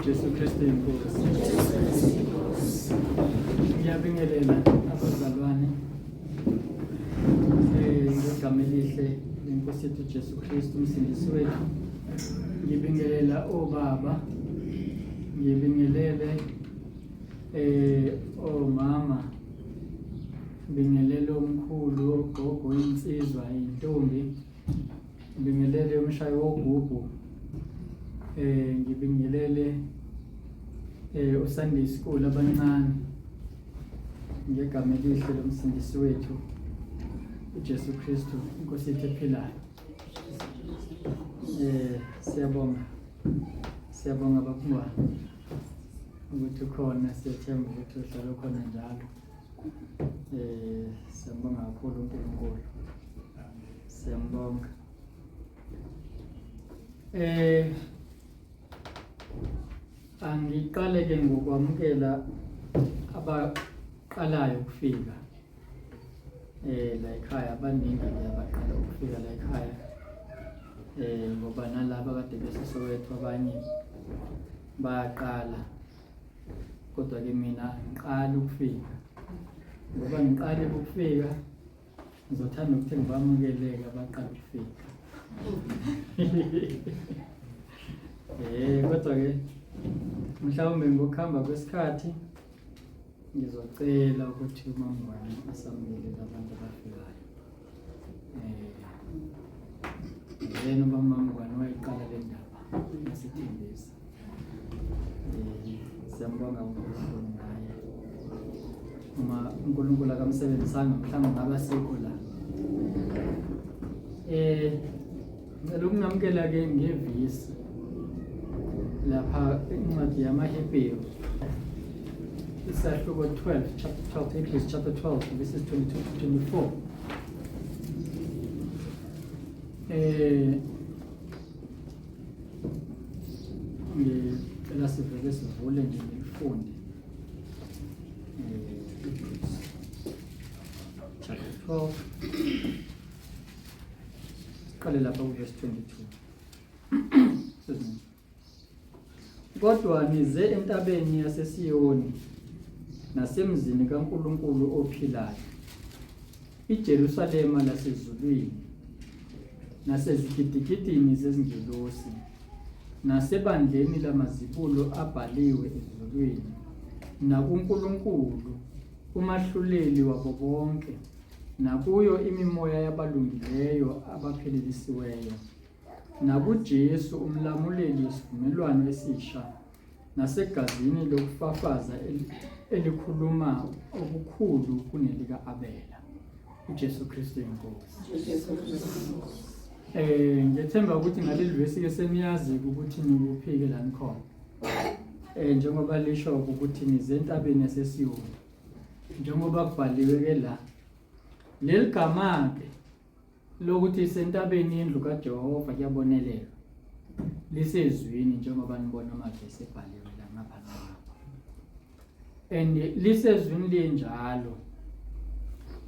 Jesu Kristu inkosi. Ngiyabingelela abazalwane ngegama elihle lenkosi yethu Jesu Kristu umsindisi wethu. Ngibingelela obaba, ngibingelele omama, ngibingelele omkhulu, ogogo, insizwa, intombi. Ngibingelele umshayi wogubhu, ngibingelele uSunday School abancane ngegama elihle lomsindisi wethu uJesu Kristu inkosi yethu ephilayo. Siyabonga, siyabonga babungwane ukuthi ukhona, siyathemba ukuthi uhlala ukhona njalo. Siyambonga kakhulu uNkulunkulu. Siyambonga. Angiqale ke ngokwamukela abaqalayo ukufika la ekhaya, abaningi ke abaqala ukufika la ekhaya ngoba nalaba kade beseSoweto abanye bayaqala, kodwa ke mina ngiqala ukufika. Ngoba ngiqale ukufika ngizothanda ukuthi ngibamukeleke abaqala ukufika. Kodwa ke mhlawumbe ngokuhamba kwesikhathi ngizocela ukuthi uMaMngwane asamukele abantu abafikayo. Yena uMaMngwane wayiqala le ndaba yasithembisa. Siyambonga uNkulunkulu ngaye. Uma uNkulunkulu akamsebenzisanga mhlawumbe ngabe asikho la. Ngicela ukunamukela ke ngevisi lapha incwadi yamaHebheru isahluko 12, chapter 12, Hebrews chapter 12 verses 22 to 24. Ngicela sivele sivule nje ngifunde. Hebrews chapter 12 siqale lapha ku-verse 22. Excuse me. Kodwa nize entabeni yaseSiyoni nasemzini kaNkulunkulu ophilayo, iJerusalema lasezulwini, nasezigidigidini zezingelosi, nasebandleni lamazibulo abhaliwe ezulwini, nakuNkulunkulu umahluleli wabo bonke, nakuyo imimoya yabalungileyo abaphelelisiweyo, nakuJesu umlamuleli wesivumelwano esisha, nasegazini lokufafaza elikhuluma okukhulu kunelika-Abela. uJesu Kristu inkosi. Ngiyethemba ukuthi ngaleli vesi ke seniyazi ukuthi nikuphike la nikhona. Njengoba lisho ukuthi nize entabeni yaseSiyoni. Njengoba kubhaliwe ke la. Leli gama ke lokuthi isentabeni yendlu kaJehova kuyabonelelwa. Lisezwini njengoba nibona amavesi ebhaliwe la ngapha nangapha. And lisezwini linjalo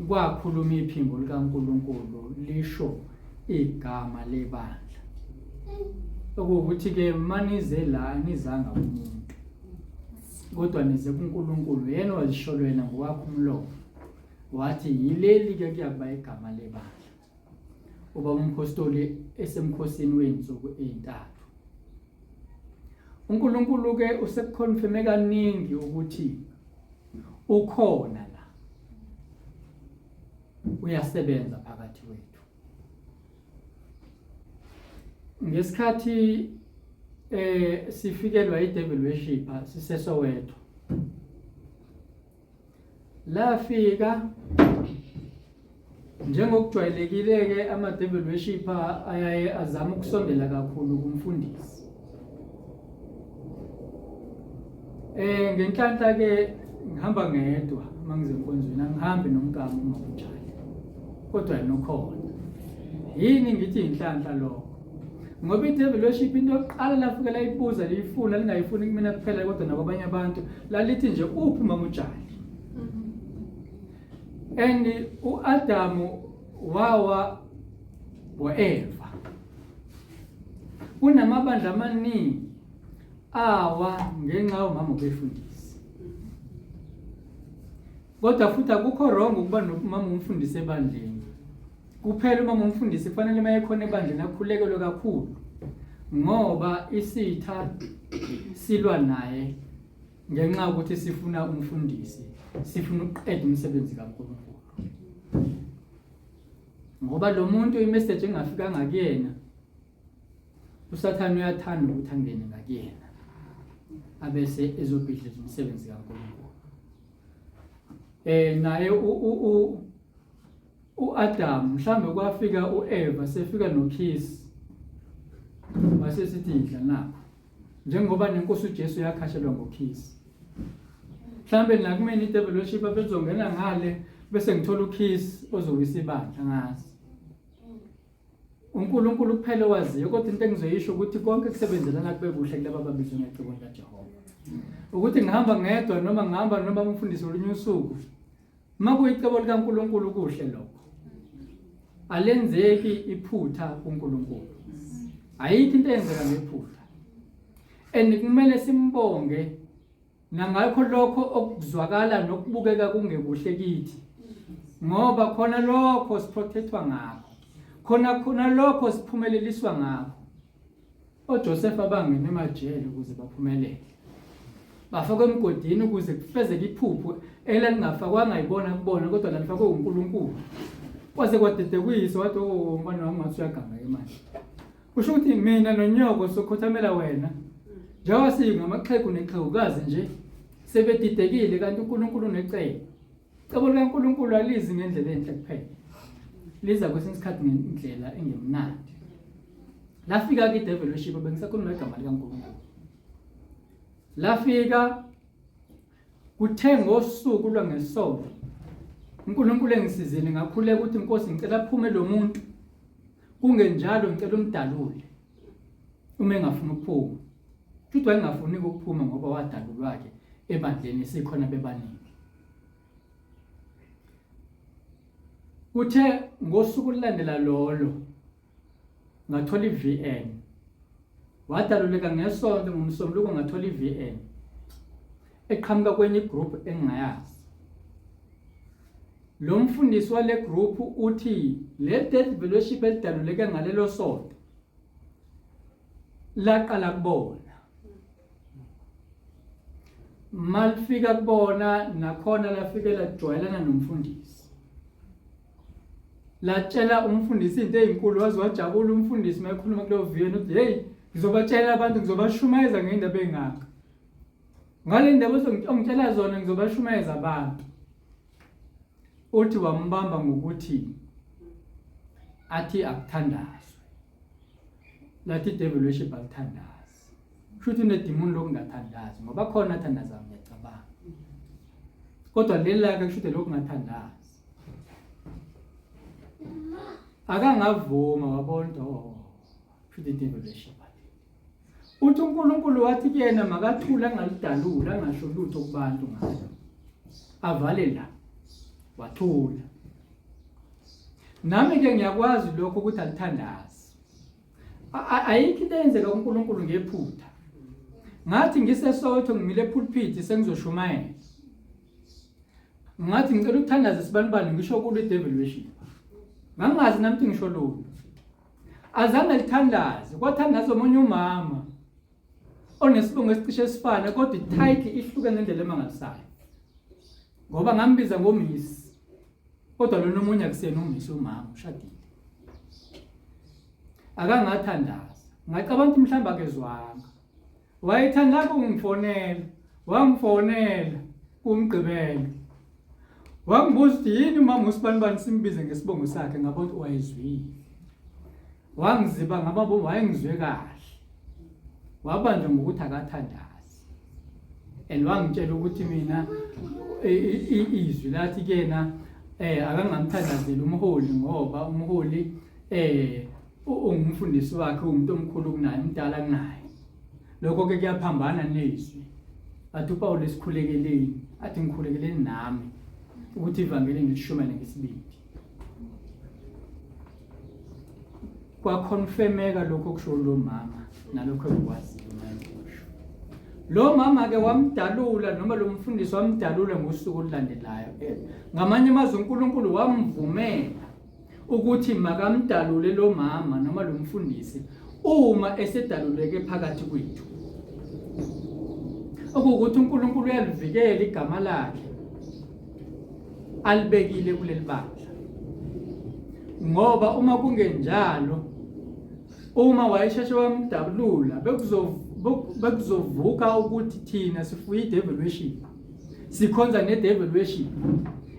kwakhuluma iphimbo likaNkulunkulu lisho igama lebandla. Okuwukuthi ke manize la anizanga kumuntu, kodwa nize kuNkulunkulu, yena wazisholo yena ngowakhe umlomo wathi yileli ke kuyakuba igama lebandla. Uba umphostoli esemkhosini wezinsuku ezintathu. uNkulunkulu ke usekuconfirme kaningi ukuthi ukhona la, uyasebenza phakathi kwethu. Ngesikhathi sifikelwa i-devil worshipper siseSoweto, lafika njengokujwayelekile-ke ama-devil worshipper ayaye azama ukusondela kakhulu kumfundisi. Ngenhlanhla-ke ngihamba ngedwa uma ngize enkonzweni, angihambi nomkami uma kunjalo, kodwa yena ukhona. Yini ngithi inhlanhla lokho? Ngoba i-devil worship into yokuqala lafike layibuza liyifuna lingayifuni kumina kuphela kodwa nakwabanye abantu, lalithi nje uphi umama uJali. And u-Adamu wawa ngo-Eva. Kunamabandla amaningi Awa ngenxa yomama obefundisi. Kodwa futhi akukho wrong ukuba nomama umfundisi ebandleni. Kuphela umama umfundisi kufanele uma ekhona ebandleni akhulekelwe kakhulu ngoba isitha silwa naye ngenxa yokuthi sifuna umfundisi, sifuna ukuqeda umsebenzi kaNkulunkulu. Ngoba lo muntu imessage engafikanga kuyena uSathane uyathanda ukuthi angene ngakuyena abese ezobhidliza umsebenzi kaNkulunkulu. Naye u uAdam mhlambe kwafika uEva sefika noKhisi wase sithi idla nakho njengoba nenkosi uJesu yakhashelwa ngoKhisi mhlambe nakumina i-devil worship abezongena ngale bese ngithola uKhisi ozowisa ibandla ngazi uNkulunkulu kuphela owaziyo kodwa into engizoyisho ukuthi konke kusebenzelana kube kuhle kulaba ababizwe ngecebo likaJehova ukuthi ngihamba ngedwa noma ngihamba noma umfundisi olunye usuku uma kuyicebo likaNkulunkulu kuhle lokho alenzeki iphutha kuNkulunkulu ayikho into eyenzeka ngephutha and kumele simbonge nangakho lokho okuzwakala nokubukeka kungekuhle kithi ngoba khona lokho siprotectwa ngakho khona khona lokho siphumeleliswa ngakho oJoseph abangena emajele ukuze baphumelele bafakwe emgodini ukuze kufezeke iphupho elalingafakwanga yibona kubona kodwa lalifakwe uNkulunkulu kwaze kwadedekuyise wathi oh mfana wami ngathi uyaganga ke manje Kusho ukuthi mina nonyoko sokhothamela wena. Njengoba singamaxhegu nexhegukazi nje sebedidekile kanti uNkulunkulu unecebo. Icebo likaNkulunkulu alizi ngendlela enhle kuphela. Liza kwesinye isikhathi ngendlela engemnandi. Lafika ke devil worship bengisakhuluma igama likaNkulunkulu. Lafika kuthe ngosuku lwangesonto uNkulunkulu engisizile ngakhuleka ukuthi inkosi ngicela aphume lo muntu kungenjalo ngicela umdalule uma engafuni ukuphuma futhi wayengafuni ukuphuma ngoba wadalulwa ke ebandleni sikhona bebaningi kuthe ngosuku olulandela lolo ngathola i-VN wadaluleka ngesonto ngomsombuluko ngathola i-VN eqhamuka kwenye igroup engingayazi Lo mfundisi wale group uthi le death fellowship elidaluleke ngalelo sonto laqala kubona malifika kubona nakhona lafike lajwayelana nomfundisi latshela umfundisi into ezinkulu waze wajabula umfundisi mayekhuluma kuleyo viyeni uthi hey ngizobatshela abantu ngizobashumayeza ngendaba engaka ngale ndaba ongitshela zona ngizobashumayeza abantu uthi wambamba ngokuthi athi akuthandazwe lathi devil worship alithandazi kusho ukuthi unedimoni lokungathandazi ngoba khona athandazayo ngiyacabanga kodwa leli lakhe kusho ukuthi lokungathandazi akangavuma wabona oh kusho ukuthi devil worship Uthi uNkulunkulu wathi kuyena makathule angalidaluli angasho lutho kubantu ngalo. Avale la. Wathula. Nami ke ngiyakwazi lokho ukuthi alithandazi. Ayikho into eyenzeka kuNkulunkulu ngephutha. Ngathi ngiseSoweto ngimile epulpit sengizoshumayela. Ngathi ngicela ukuthandaza sibanibani ngisho kulo i-devil worship. Ngangingazi nami ukuthi ngisho lutho. Azange lithandaze, kwathandaza omunye umama onesibongo esicishe esifana kodwa i-title ihluke ngendlela emangalisayo. Ngoba ngambiza ngoMiss. Kodwa lona omunye akusena uMiss umama ushadile. Akangathandaza. Ngacabanga ukuthi mhlawumbe akezwanga. Wayethanda ukungifonela, wangifonela kuMgqibelo. Wangibuza ukuthi yini umama usibanibani simbize ngesibongo sakhe ngabona ukuthi wayezwile. Wangiziba ngaba wayengizwe kahle. Wabanjwa ngokuthi akathandazi. And wangitshela ukuthi mina izwi lathi kuyena akangamthandazeli umholi ngoba umholi ungumfundisi wakhe umuntu omkhulu kunaye umdala kunaye lokho ke kuyaphambana nezwi athi uPawulu esikhulekeleni athi ngikhulekeleni nami ukuthi ivangeli ngilishumayele ngesibindi kwaconfirmeka lokho okusho lo mama nalokho engikwaziyo manje kusho. Lo mama ke wamdalula noma lo mfundisi wamdalula ngosuku olulandelayo. Ngamanye amazwi uNkulunkulu wamvumela ukuthi makamdalule lo mama noma lo mfundisi uma esedaluleke phakathi kwethu. Okuwukuthi uNkulunkulu uyalivikela igama lakhe alibekile kuleli bandla. Ngoba uma kungenjalo uma wayesheshe wamdabulula bekuzovuka ukuthi thina sifuye i-devil worship sikhonza ne-devil worship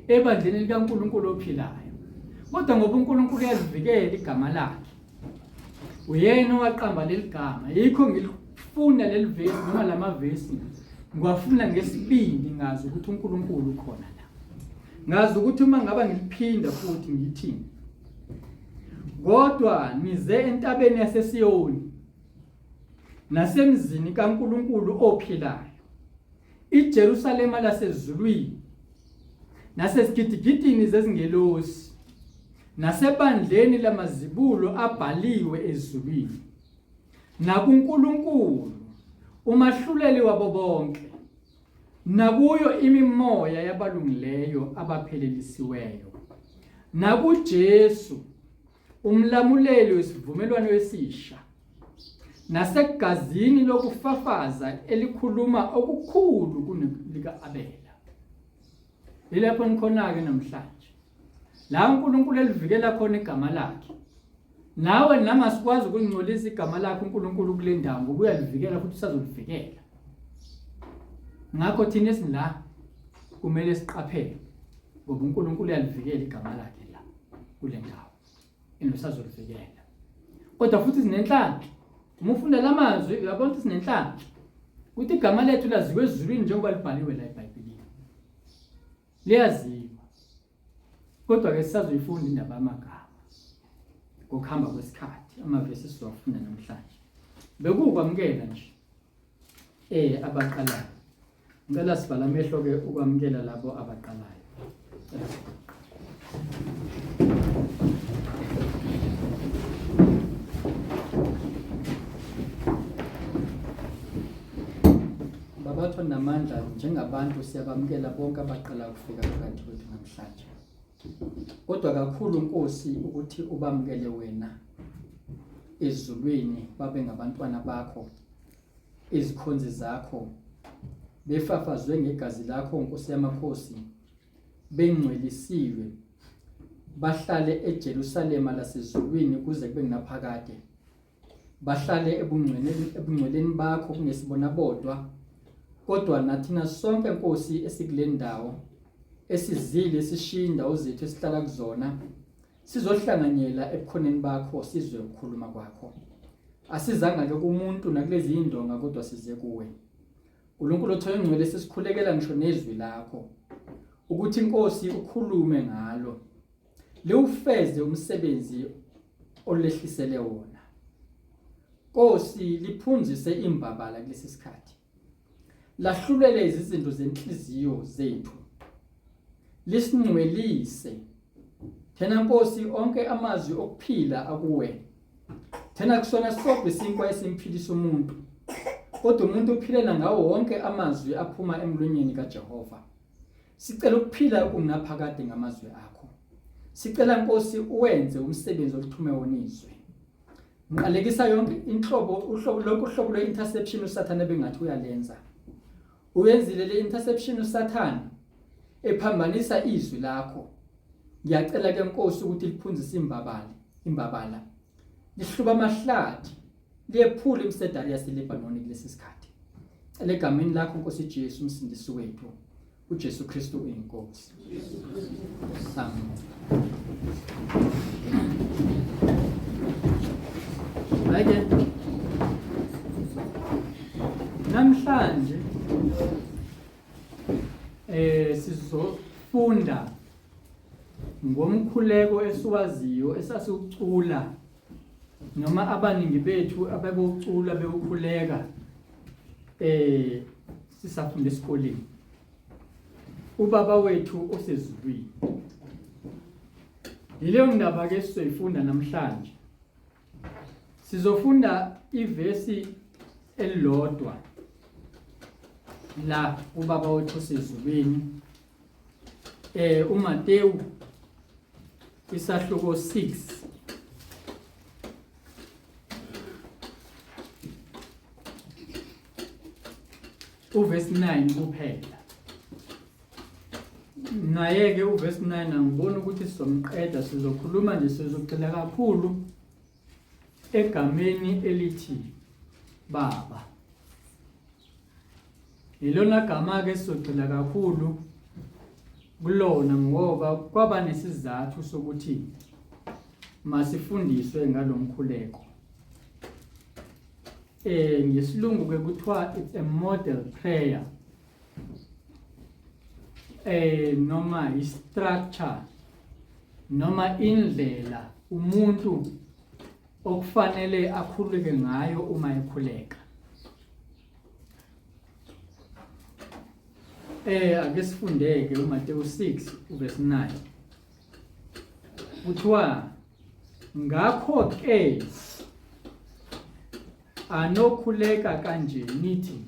ebandleni likaNkulunkulu ophilayo kodwa ngoba uNkulunkulu uyazivikela igama lakhe uyena owaqamba leli gama yikho ngilifuna leli vesi noma lamavesi ngiwafuna ngesibindi ngazi ukuthi uNkulunkulu ukhona la ngazi ukuthi uma ngaba ngiliphinda futhi ngithini Kodwa nize entabeni yaseSiyoni nasemzini kaNkulunkulu ophilayo, iJerusalema lasezulwini, nasezigidigidini zezingelosi, nasebandleni lamazibulo abhaliwe ezulwini, nakuNkulunkulu umahluleli wabo bonke, nakuyo imimoya yabalungileyo abaphelelisiweyo, nakuJesu umlamuleli wesivumelwano esisha, nasegazini lokufafaza elikhuluma okukhulu kunelika-Abela. Yilapho nikhona-ke namhlanje, la uNkulunkulu elivikela khona igama lakhe. Nawe nami asikwazi ukulingcolisa igama lakhe uNkulunkulu kule ndawo ngoba uyalivikela futhi usazolivikela. Ngakho thina esila kumele siqaphele ngoba uNkulunkulu uyalivikela igama lakhe la kule ndawo and usazolivikela. Kodwa futhi sinenhlanhla. Uma ufunda lamazwi uyabona ukuthi sinenhlanhla. Ukuthi igama lethu laziwe ezulwini njengoba libhaliwe la eBhayibhelini. Liyaziwa. Kodwa ke sisazoyifunda indaba yamagama ngokuhamba kwesikhathi, amavesi sizowafunda namhlanje. Bekuwukwamukela nje abaqalayo. Ngicela sivale amehlo ke ukwamukela labo abaqalayo. Babatho namandla njengabantu siyabamukela bonke abaqala ukufika phakathi kwethu namhlanje. Kodwa kakhulu Nkosi ukuthi ubamukele wena ezulwini babe ngabantwana bakho izikhonzi zakho befafazwe ngegazi lakho Nkosi yamakhosi bengcwelisiwe bahlale eJerusalema lasezulwini kuze kube ngunaphakade bahlale ebungcweleni ebungcweleni bakho kungesibona bodwa kodwa nathina sonke Nkosi esikule ndawo esizile sishiya indawo zethu esihlala kuzona sizohlanganyela ebukhoneni bakho sizwe ukukhuluma kwakho asizanga ke kumuntu nakulezi indonga kodwa size kuwe uNkulunkulu othola ingcwele sesikhulekela ngisho nezwi lakho ukuthi inkosi ukhulume ngalo liwufeze umsebenzi olehlisele wona. Nkosi, liphunzise imbabala kulesi sikhathi. Lahlulele izizinto zenhliziyo zethu. Lisingcwelise. Thena Nkosi onke amazwi okuphila akuwe. Thena kusona sodwa isinkwa esimphilisa umuntu. Kodwa umuntu uphilela ngawo wonke amazwi aphuma emlonyeni kaJehova. Sicela ukuphila okungunaphakade ngamazwi akho. Sicela Nkosi uwenze umsebenzi oluthume wona izwi. Ngiqalekisa yonke inhlobo uhlobo lonke uhlobo lwe-interception uSathane ebengathi uyalenza. Uyenzile le interception uSathane ephambanisa izwi lakho. Ngiyacela ke Nkosi ukuthi liphunzise imbabala, imbabala. Lihluba amahlathi, liyephula imisedari yaseLebanoni kulesi sikhathi. Cela egameni lakho Nkosi Jesu umsindisi wethu. uJesu Kristu uyinkosi. Amen. Ake namhlanje sizofunda ngomkhuleko esiwaziyo esasiwucula noma abaningi bethu abebewucula bewukhuleka sisafunda esikoleni. Ubaba wethu osezulwini. Yileyo ndaba ke sizoyifunda namhlanje. Sizofunda ivesi elilodwa. La ubaba wethu osezulwini uMateyu isahluko 6 uverse 9 kuphela. Naye-ke uverse 9 angiboni ukuthi sizomqeda, sizokhuluma nje, sizogxila kakhulu egameni elithi baba. Yilona gama-ke esizogxila kakhulu kulona ngoba kwaba nesizathu sokuthi masifundiswe ngalo mkhuleko. Ngesilungu ke kuthiwa it's a model prayer. Noma i-structure noma indlela umuntu okufanele akhuleke ngayo uma ekhuleka. Ake sifundeke uMateyu 6 uverse 9. Kuthiwa ngakho ke anokhuleka kanje nithi,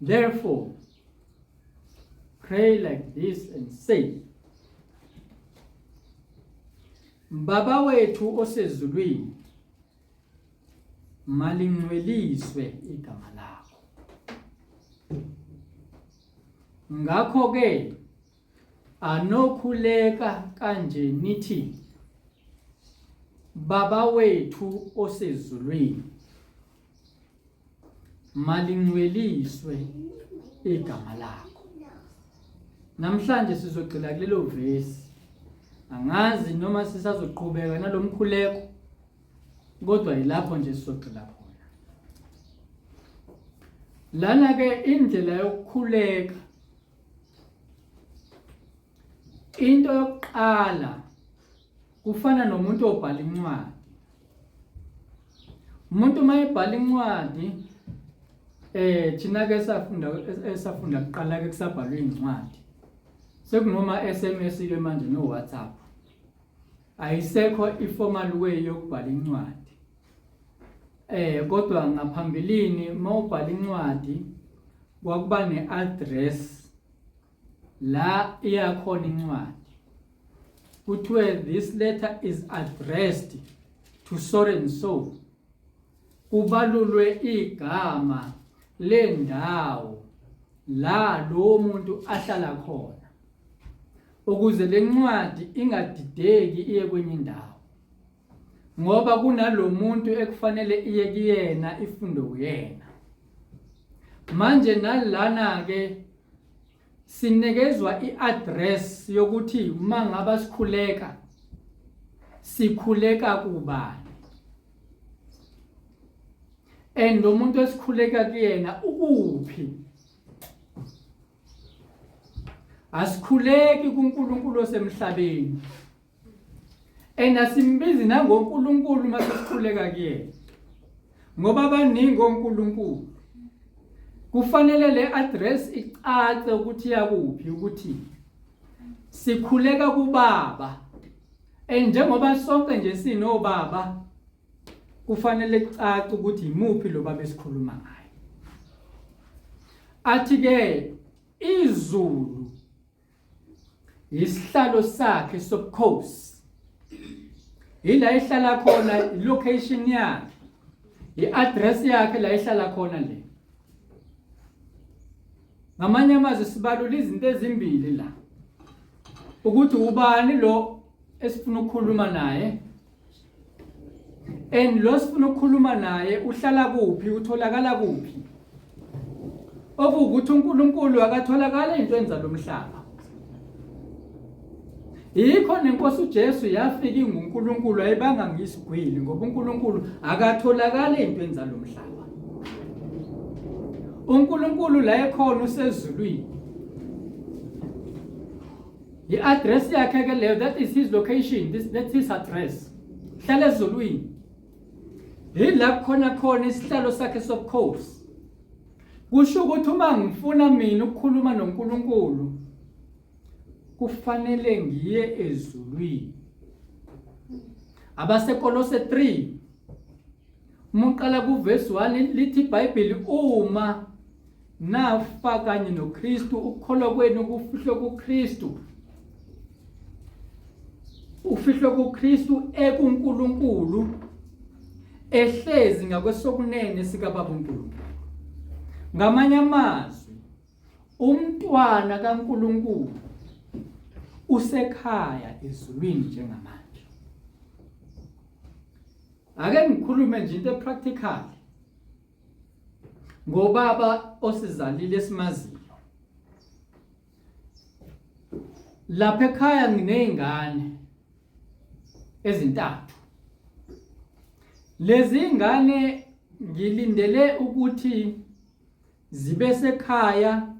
therefore pray like this and say, Baba wethu osezulwini, malingcweliswe igama lakho. Ngakho ke anokhuleka kanje nithi, Baba wethu osezulwini, malingcweliswe igama lakho. Namhlanje sizogxila kulelo vesi. Angazi noma sisazoqhubeka nalomkhuleko, kodwa yilapho nje sizogxila khona. Lana ke indlela yokukhuleka, into yokuqala kufana nomuntu obhala incwadi. Umuntu uma ebhala incwadi, thina ke safunda kuqala ke kusabhalwa incwadi. Sekunoma SMS ke manje no WhatsApp. Ayisekho i-formal way yokubhala incwadi. Kodwa ngaphambilini mawubhala incwadi kwakuba ne-address la iyakhona incwadi. Kuthiwe this letter is addressed to so and so. Kubalulwe igama lendawo la lowo muntu ahlala khona, ukuze lencwadi ingadideki iye kwenye indawo, ngoba kunalomuntu ekufanele iye kuyena ifundwe uyena. Manje nalana ke sinikezwa i-address yokuthi uma ngaba sikhuleka, sikhuleka kubani, and lo muntu esikhuleka kuyena ukuphi. Asikhuleki kuNkulunkulu osemhlabeni, and asimbizi nangoNkulunkulu uma sesikhuleka kuyena, ngoba baningi oNkulunkulu. Kufanele le address icace ukuthi yakuphi, ukuthi sikhuleka kubaba. And njengoba sonke nje sinobaba, kufanele kucace ukuthi imuphi lo baba esikhuluma ngaye. Athi ke izulu isihlalo sakhe sobukhosi, ila ehlala khona, location yakhe, i-address yakhe la ehlala khona le. Ngamanye amazwi sibalula izinto ezimbili la, ukuthi ubani lo esifuna ukukhuluma naye, and lo sifuna ukukhuluma naye uhlala kuphi, utholakala kuphi. Okuwukuthi uNkulunkulu akatholakala ezintweni zalomhlaba. Yikho nenkosi uJesu yafika inguNkulunkulu, ayibanga ngisigwili, ngoba uNkulunkulu akatholakala ezintweni zalomhlaba. uNkulunkulu la ekhona usezulwini. I-address yakhe ke leyo, that is his location, that's his address. Hlala ezulwini. Yila kukhona khona isihlalo sakhe sobukhosi. Kusho ukuthi uma ngifuna mina ukukhuluma noNkulunkulu, kufanele ngiye ezulwini. AbaseKolose 3, Uma uqala kuvesi 1 lithi iBhayibheli uma nafa kanye noKristu ukukholwa kwenu kufihlwe kuKristu ufihlwe kuKristu ekuNkulunkulu ehlezi ngakwesokunene sikaBaba uNkulunkulu. Ngamanye amazwi umntwana kaNkulunkulu usekhaya ezulwini njengamanje. Ake ngikhulume nje into epractical ngobaba osizalile esimaziyo. Lapha ekhaya nginezingane ezintathu. Lezi ngane ngilindele ukuthi zibe sekhaya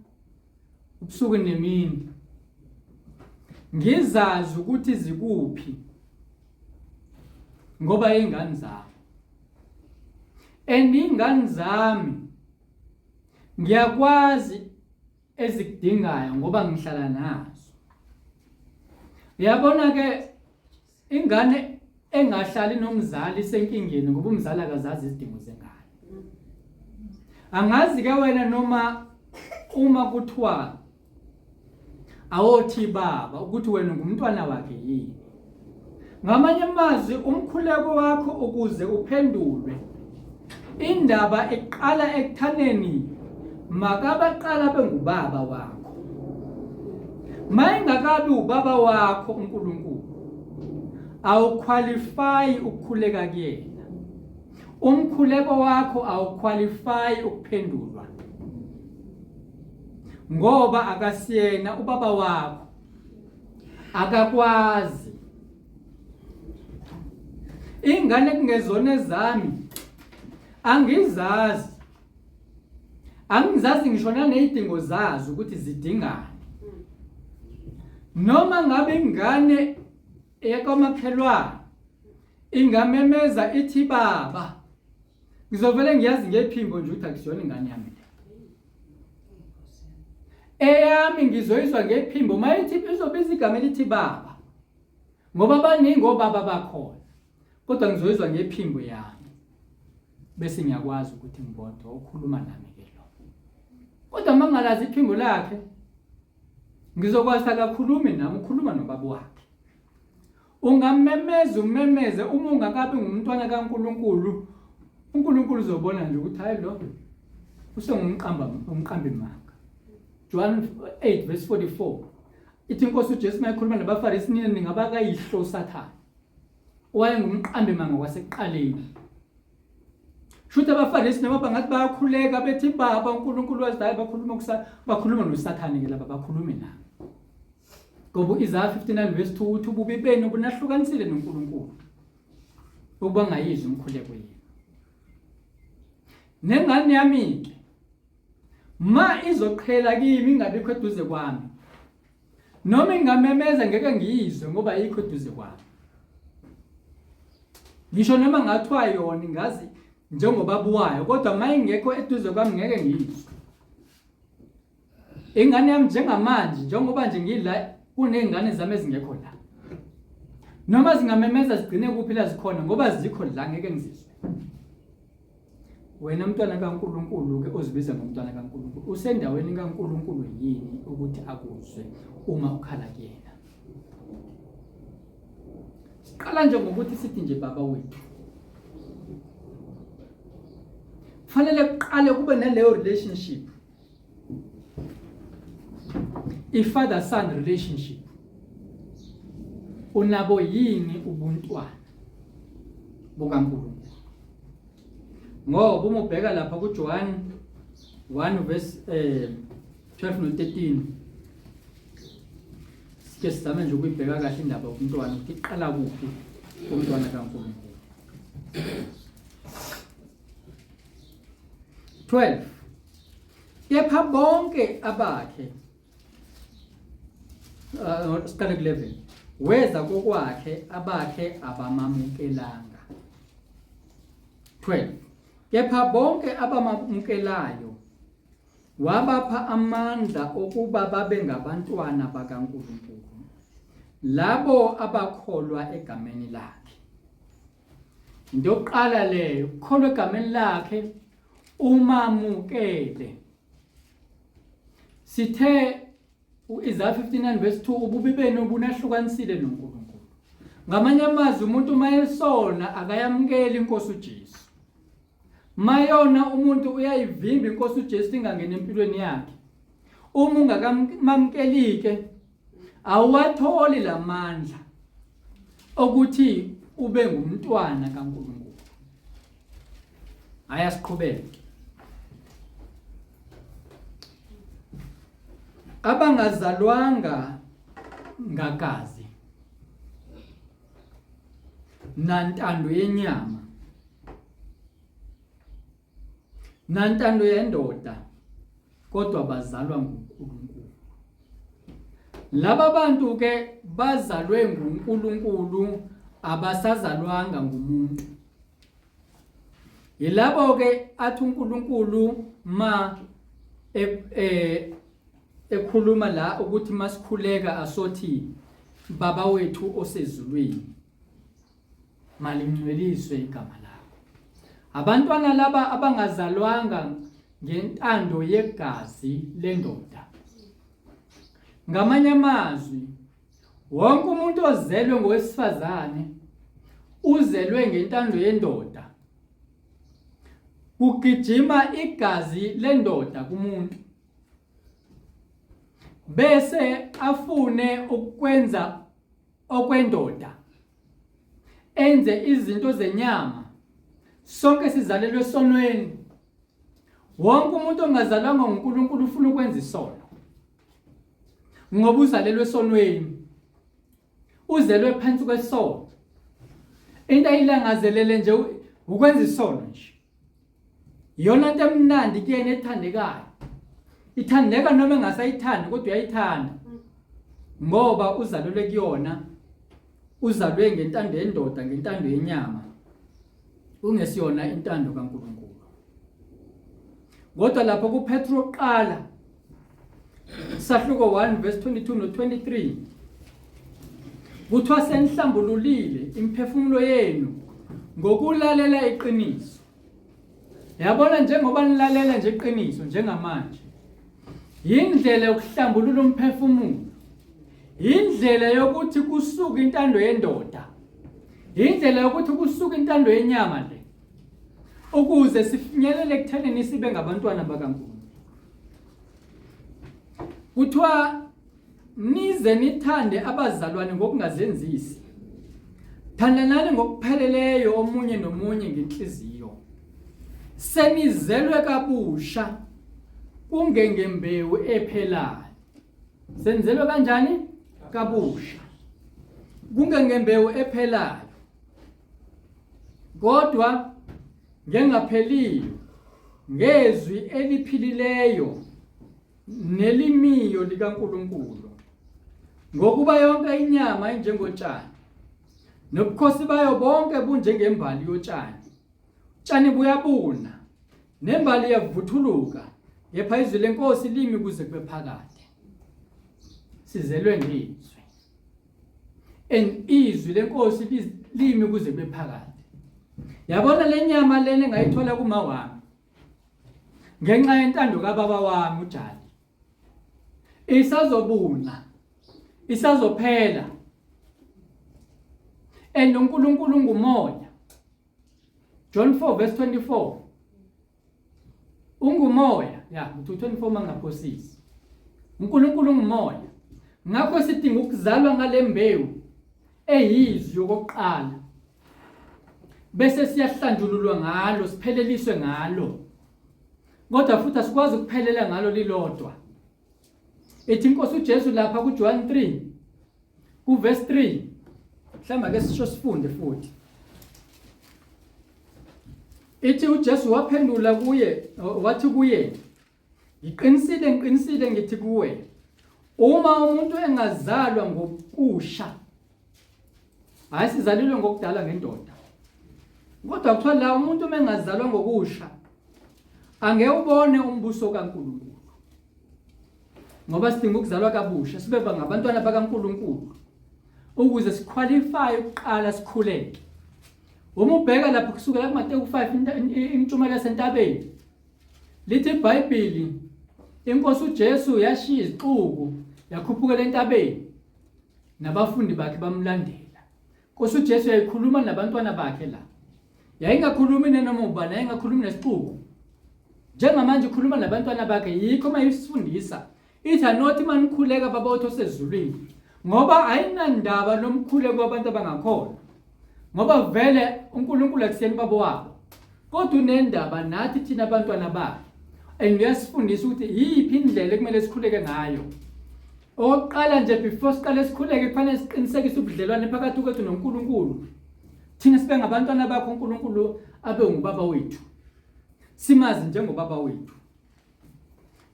ubusuku nemini. Ngizazi ukuthi zikuphi ngoba ingane zami. And ingane zami ngiyakwazi ezikudingayo ngoba ngihlala nazo. Uyabona ke ingane engahlali nomzali isenkingeni ngoba umzali akazazi izidingo zengane. Angazi ke wena noma uma kuthiwa awothi baba ukuthi wena ungumntwana wakhe yini. Ngamanye amazwi umkhuleko wakho ukuze uphendulwe indaba iqala ekuthaneni makabaqala bengubaba wakho. Mayingakabi ubaba wakho uNkulunkulu awuqualify ukukhuleka kuyena. Umkhuleko wakho awuqualify ukuphendulwa ngoba akasiyena ubaba wakho. Akakwazi. Ingane kungezona ezami angizazi. Angizazi ngisho nanezidingo zazo ukuthi zidingani. Noma ngabe ingane eyakwamakhelwane ingamemeza ithi baba ngizovele ngiyazi ngephimbo nje ukuthi akusiyona ingane yami le. Eyami ngizoyizwa ngephimbo uma ithi izobiza igama elithi baba ngoba baningi obaba bakhona kodwa ngizoyizwa ngephimbo yami bese ngiyakwazi ukuthi ngibonde okhuluma nami ke lo. Kodwa uma ngingalazi iphimbo lakhe ngizokwazi akakhulumi nami ukhuluma nobaba wakhe. Ungamemeza umemeze uma ungakabi ngumntwana kaNkulunkulu uNkulunkulu uzobona nje ukuthi hayi lo usengumqamba umqambi manga. John 8 verse 44 ithi inkosi uJesu mayikhuluma nabaFarisi nina ningabakayihlo uSathane owayengumqambi manga kwasekuqaleni. Shuthi abaFarisi noma bangathi bayakhuleka bethi baba uNkulunkulu wazi hayi bakhuluma kusa bakhuluma noSathane ke laba bakhulume nami. Ngoba u-Isaya 59 verse 2 uthi ububi benu bunahlukanisile noNkulunkulu ukuba ngayizwa umkhuleko yenu. Nengane yami-ke ma izoqhela kimi ingabikho eduze kwami noma ingamemeza ngeke ngiyizwe ngoba ayikho eduze kwami. Ngisho noma ngathiwa yona ingazi njengobaba wayo kodwa ma ingekho eduze kwami ngeke ngiyizwe. Ingane yami njengamanje njengoba nje ngila kunezingane zami ezingekho la. Noma zingamemeza zigcine kuphi la zikhona ngoba zikho la ngeke ngizizwe. Wena mntwana kaNkuluNkulu ke ozibiza ngomntwana kaNkuluNkulu usendaweni kaNkuluNkulu yini ukuthi akuzwe uma ukhala kuyena? Siqala nje ngokuthi sithi nje baba wethu. Kufanele kuqale kube naleyo relationship. I-father son relationship. Unabo yini ubuntwana bukaNkulunkulu? Ngoba uma ubheka lapha kuJohn 1 verse eh 12 no 13 sike sizame nje ukuyibheka kahle indaba yomntwana ukuthi iqala kuphi umntwana kaNkulunkulu. 12 Kepha bonke abakhe uh, siqale ku-11 weza kokwakhe abakhe abamamukelanga 12 kepha bonke abamamukelayo Wabapha amandla okuba babe ngabantwana bakaNkulunkulu, labo abakholwa egameni lakhe. Into yokuqala leyo, ukukholwa egameni lakhe umamukele. Sithe u-Isaya 59 verse 2 ububi benu bunahlukanisile noNkulunkulu. Ngamanye amazwi umuntu uma esona akayamukeli inkosi uJesu. Mayona umuntu uyayivimba inkosi uJesu ingangeni empilweni yakhe. Uma ungakamamkelike awuwatholi lamandla okuthi ube ngumntwana kaNkulunkulu. Hhayi asiqhubeke. Abangazalwanga ngagazi nantando yenyama nantando yendoda kodwa bazalwa nguNkulunkulu. Laba bantu ke bazalwe nguNkulunkulu abasazalwanga ngumuntu. Yilabo ke athi uNkulunkulu ma e, e, ekhuluma la ukuthi masikhuleka asothi baba wethu osezulwini malingcweliswe igama lakho. Abantwana laba abangazalwanga ngentando yegazi lendoda. Ngamanye amazwi wonke umuntu ozelwe ngowesifazane uzelwe ngentando yendoda. Kugijima igazi lendoda kumuntu. Bese afune ukwenza okwendoda enze izinto zenyama sonke sizalelwe esonweni wonke umuntu ongazalwanga nguNkulunkulu ufuna ukwenza isono ngoba uzalelwe esonweni uzelwe phansi kwesono into ayilangazelele nje ukwenza isono nje Iyona nto emnandi kuyena ethandekayo. Ithandeka noma engasayithandi kodwa uyayithanda. Ngoba uzalelwe kuyona uzalwe ngentando yendoda ngentando yenyama. Ungesiyona intando kaNkulunkulu. Kodwa lapho kuPetru oqala sahluko 1 verse 22 no 23 kuthiwa senihlambululile imiphefumulo yenu ngokulalela iqiniso yabona njengoba nilalela nje iqiniso njengamanje yindlela yokuhlambulula umphefumulo yindlela yokuthi kusuke intando yendoda yindlela yokuthi kusuke intando yenyama le ukuze sifinyelele ekuthenini sibe ngabantwana bakaNkulunkulu Kuthiwa nize nithande abazalwane ngokungazenzisi. Thandanani ngokupheleleyo omunye nomunye ngenhliziyo. Senizelwe kabusha kungengembewu ephelayo. Senzelwe kanjani? Kabusha. Kungengembewu ephelayo. Kodwa ngengapheliyo ngezwi eliphilileyo nelimiyo likaNkulunkulu ngokuba yonke inyama injengotshani nobukhosi bayo bonke bunjengembali yotshani utshani buyabuna nembali iyavuthuluka kepha izwi lenkosi limi kuze kube phakade sizelwe ngezwi and izwi lenkosi limi kuze kube phakade yabona lenyama lena engayithola kuma wami ngenxa yentando kababa wami uJali isazobuna isazophela and uNkulunkulu ngumoya John 4 verse 24 Ungumoya, ya, ngithi 24 mangaphosisi. uNkulunkulu ungumoya. Ngakho sidinga ukuzalwa ngale mbewu eyizwi yokuqala. Bese siyahlanjululwa ngalo, sipheleliswe ngalo. Kodwa futhi asikwazi ukuphelela ngalo lilodwa. Ithi inkosi uJesu lapha kuJohn 3 kuverse 3 mhlawumbe ake sisho sifunde futhi. Ithi uJesu waphendula kuye wathi kuye Ngiqinisile ngiqinisile ngithi kuwe uma umuntu engazalwa ngokusha hayi sizalelwe ngokudala ngendoda kodwa kuthiwa la umuntu uma engazalwa ngokusha angeke ubone umbuso kaNkulunkulu ngoba sidinga ukuzalwa kabusha sibe ngabantwana bakaNkulunkulu ukuze siqualify ukuqala sikhuleke. Uma ubheka lapho kusukela kuMateyu 5 intshumayelo yasentabeni lithi iBhayibheli inkosi uJesu yashiya izixuku yakhuphukela entabeni nabafundi bakhe bamlandela. Nkosi uJesu yayikhuluma nabantwana bakhe la. Yayingakhulumi nenoma ubani, yayingakhulumi nesixuku. Njengamanje ikhuluma nabantwana bakhe yikho uma isifundisa ithi anothi uma nikhuleka baba wethu osezulwini ngoba ayinandaba nomkhuleko wabantu abangakholwa ngoba vele uNkulunkulu akusiyena ubaba wabo kodwa unendaba nathi thina abantwana bakhe and uyasifundisa ukuthi yiphi indlela ekumele sikhuleke ngayo Okokuqala nje before siqale sikhuleke kufanele siqinisekise ubudlelwane phakathi kwethu noNkulunkulu. Thina sibe ngabantwana bakho uNkulunkulu abe ngubaba wethu. Simazi njengobaba wethu.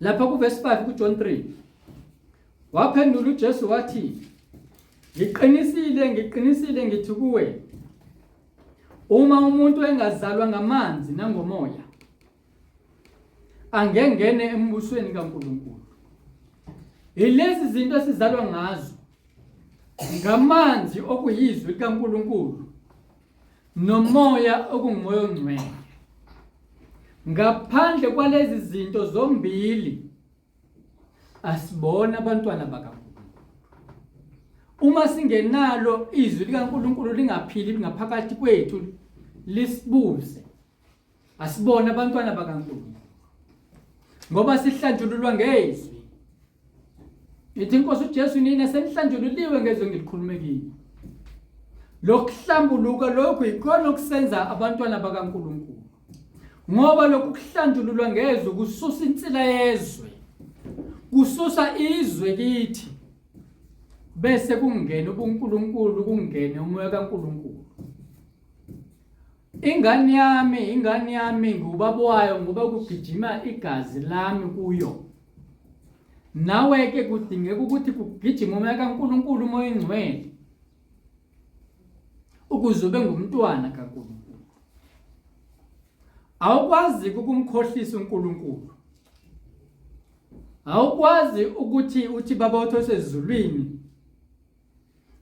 Lapha kuverse 5 kuJohn 3. Waphendula uJesu wathi, Ngiqinisile, ngiqinisile ngithi kuwe, uma umuntu engazalwa ngamanzi nangomoya, angengene embusweni kaNkulunkulu. Yilezi zinto esizalwa ngazo ngamanzi okuyizwi likaNkulunkulu nomoya okungumoya ongcwele. Ngaphandle kwalezi zinto zombili asibona abantwana bakaNkulunkulu. Uma singenalo izwi likaNkulunkulu lingaphili ngaphakathi kwethu lisibuse Asibona abantwana bakaNkulunkulu. Ngoba sihlanjululwa ngezwi. Ithi inkosi uJesu nina senihlanjululiwe ngezwi engilikhulume kini. Lokuhlambuluka lokhu yikhona okusenza abantwana bakaNkulunkulu. Ngoba lokhu kuhlanjululwa ngezwi kususa insila yezwe. Kususa izwe kithi. Bese kungena ubuNkulunkulu kungene umoya kaNkulunkulu. Ingane yami, ingane yami ngubaba wayo ngoba kugijima igazi lami kuyo. Nawe ke kudingeka ukuthi kugijime umoya kaNkulunkulu umoya oyingcwele ukuze ube ngumntwana kaNkulunkulu. Awukwazi ukumkhohlisa uNkulunkulu. Awukwazi ukuthi uthi baba wethu osezulwini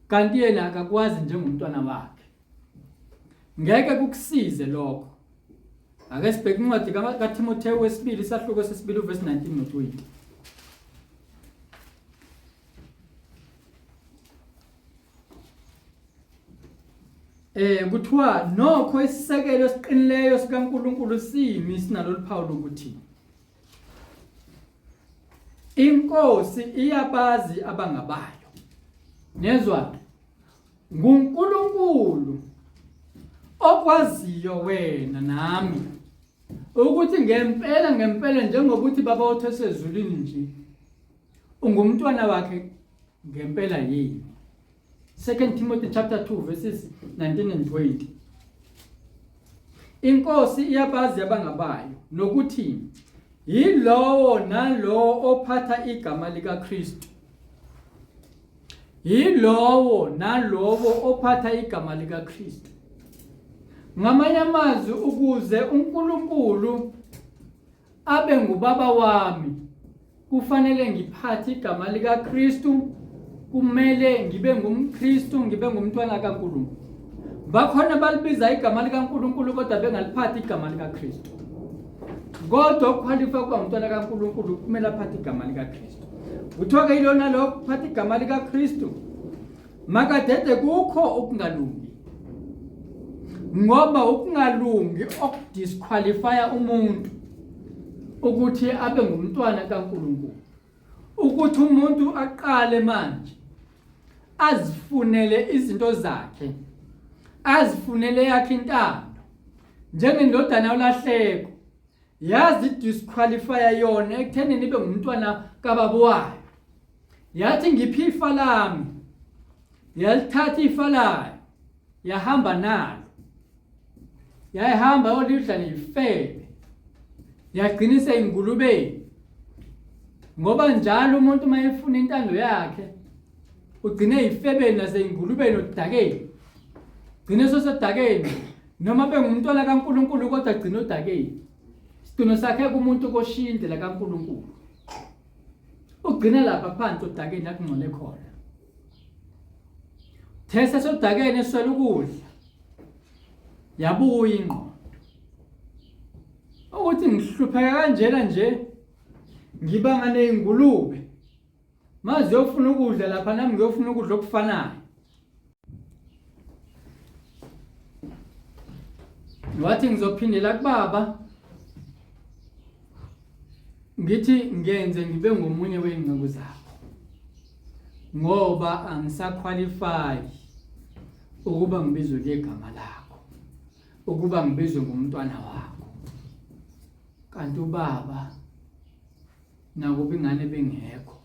kanti yena akakwazi njengomntwana wakhe ngeke kukusize lokho ake sibheke incwadi kaTimothewu wesibili isahluko sesibili uvesi 19 no-20 Eh kuthiwa nokho isisekelo esiqinileyo sikaNkuluNkulu simi sinalolu phawu lokuthi Inkosi iyabazi abangabayo. Nezwa? NguNkulunkulu okwaziyo wena nami ukuthi ngempela ngempela njengokuthi baba othe sezulwini nje ungumntwana wakhe ngempela yini. 2 Timothy chapter 2 verses 19 and 20. Inkosi iyabazi abangabayo nokuthi yilowo nalowo ophatha igama likaKristu. Yilowo nalowo ophatha igama likaKristu. Ngamanye amazwi ukuze uNkulunkulu abe ngubaba wami kufanele ngiphathe igama likaKristu kumele ngibe ngumKristu ngibe ngumntwana kaNkulunkulu bakhona balibiza igama likaNkulunkulu kodwa bengaliphathi igama likaKristu kodwa ukukhwalifa ukuba ngumntwana kaNkulunkulu kumele aphathe igama likaKristu kuthiwa ke ilona lokho kuphatha igama likaKristu Makadede kukho ukungalungi ngoba ukungalungi okudisqualifya umuntu ukuthi abe ngumntwana kaNkulunkulu ukuthi umuntu aqale manje azifunele izinto zakhe azifunele yakhe intando njengendodana yolahleko yazi disqualifya yona ekuthenini ibe ngumntwana kababa wayo yathi ngiphi ifa lami yalithatha ifa layo yahamba nalo yayihamba yolidla neyifebe yagcina iseyingulubeni ngoba njalo umuntu uma efuna intando yakhe ugcine eyifebeni naseyingulubeni odakeni gcine sosodakeni noma bengumntwana kaNkuluNkulu kodwa gcina odakeni isituno sakhe kumuntu koshiya indlela kaNkuluNkulu Ugcina lapha phansi odakeni la kungcole khona. These sodakeni eswele ukudla. Yabuya ingqondo ukuthi ngihlupheka kanjena nje ngibanga nezingulube maze yofuna ukudla lapha nami ngiyofuna ukudla okufanayo. Wathi ngizophindela kubaba ngithi ngenze ngibe ngomunye wey'nceku zakho ngoba angisakhwalifayi ukuba ngibizwe ngegama lakho ukuba ngibizwe ngomntwana wakho. Kanti ubaba nakuba ingane bengekho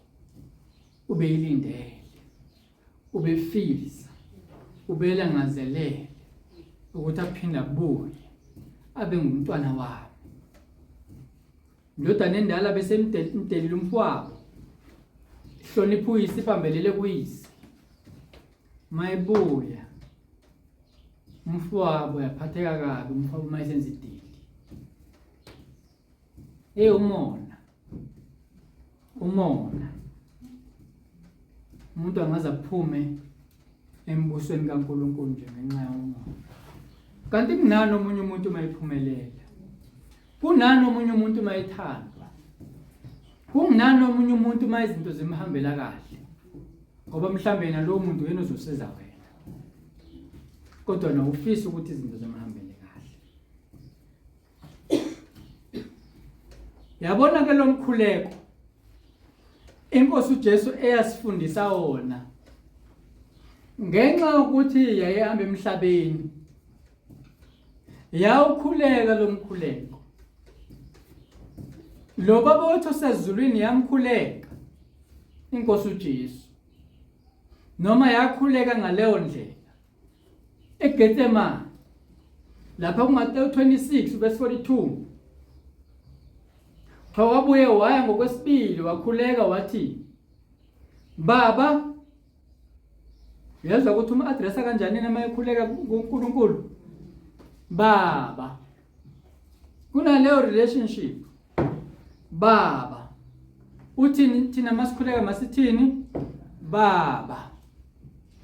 ubeyilindele, ubefisa, ubelangazelele ukuthi aphinde abuye abe ngumntwana wami. Indodana endala bese imdelile umfowabo, ihlonipha uyise, ibambelele kuyise. Mayibuya umfowabo yaphatheka kabi umfowabo uma esenza idili. Hey umona. Umona. Umuntu angaze aphume embusweni kaNkulunkulu nje ngenxa yomona. Kanti kunani omunye umuntu uma ephumelela? Kunani omunye umuntu uma ethandwa? Kunginani omunye umuntu uma izinto zimhambela kahle? Ngoba mhlambe yena lowo muntu yena uzosiza wena. Kodwa na ufisa ukuthi izinto zimhambele kahle. Yabona ke lo mkhuleko inkosi uJesu eyasifundisa wona ngenxa yokuthi yayihamba emhlabeni yawukhuleka lo mkhuleko lo baba wethu osezulwini yamkhuleka inkosi uJesu noma yakhuleka ngaleyo ndlela eGetsemane lapha kuMateyu 26 verse 42. Cha wabuye waya ngokwesibili wakhuleka wathi, Baba, uyezwa ukuthi uma-addressa kanjani noma ekhuleka kuNkulunkulu? Baba. Kunaleyo relationship. Baba. Uthini thina masikhuleka masithini? Baba.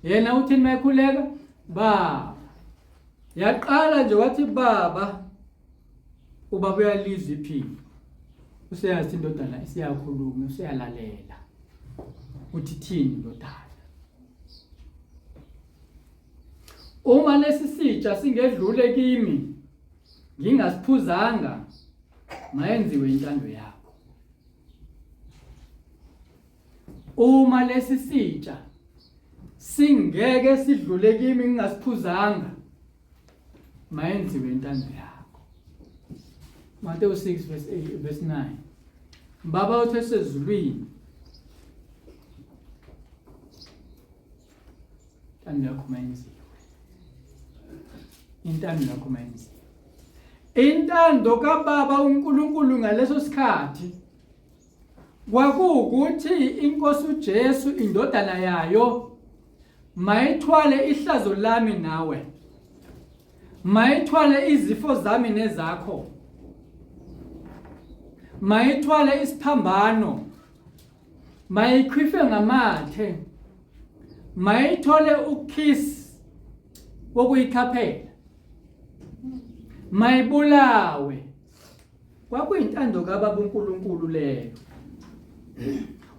Yena uthini mayekhuleka? Baba. Yaqala nje wathi baba. Ubaba uyalizwa iphimbo. Useyazi indodana isiyakhuluma, useyalalela. Uthi thini indodana? Uma lesi sitsha singedlule kimi ngingasiphuzanga mayenziwe intando yakho. Uma lesi sitsha singeke sidlule kimi ngingasiphuzanga mayenziwe intando yakho. Mateyu 6 verse 8 verse 9. Baba uthe sezulwini intando yakho mayenziwe. Intando yakho mayenziwe. Intando kaBaba uNkulunkulu ngaleso sikhathi kwakuwukuthi inkosi uJesu indodana yayo mayithwale ihlazo lami nawe, mayithwale izifo zami nezakho, mayithwale isiphambano, mayikhwife ngamathe, mayithole ukiss wokuyikhaphela, mayibulawe. Kwakuyintando kaBaba uNkulunkulu leyo.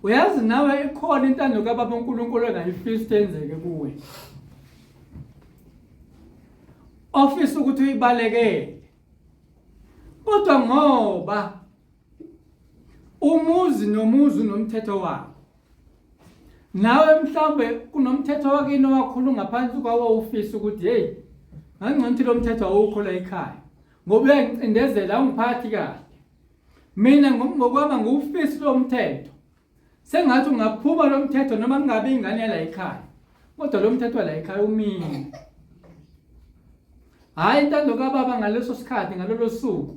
Uyazi nawe ikhona intando kaBaba uNkulunkulu engayifisa yenzeke kuwe. Ofisa ukuthi uyibalekele. Kodwa ngoba umuzi nomuzi unomthetho wawo. Nawe mhlawumbe kunomthetho wakini owakhulu ngaphansi kwawo ufisa ukuthi hey ngangcono ukuthi lo mthetho awukho la ekhaya. Ngoba uyangicindezela awungiphathi kahle. Mina ngokwami angiwufisi lo mthetho. Sengathi ungaphuma lo mthetho noma kungabe ingane yala ekhaya. Kodwa lo mthetho wala ekhaya umile. Hhayi intando kababa ngaleso sikhathi ngalolo suku.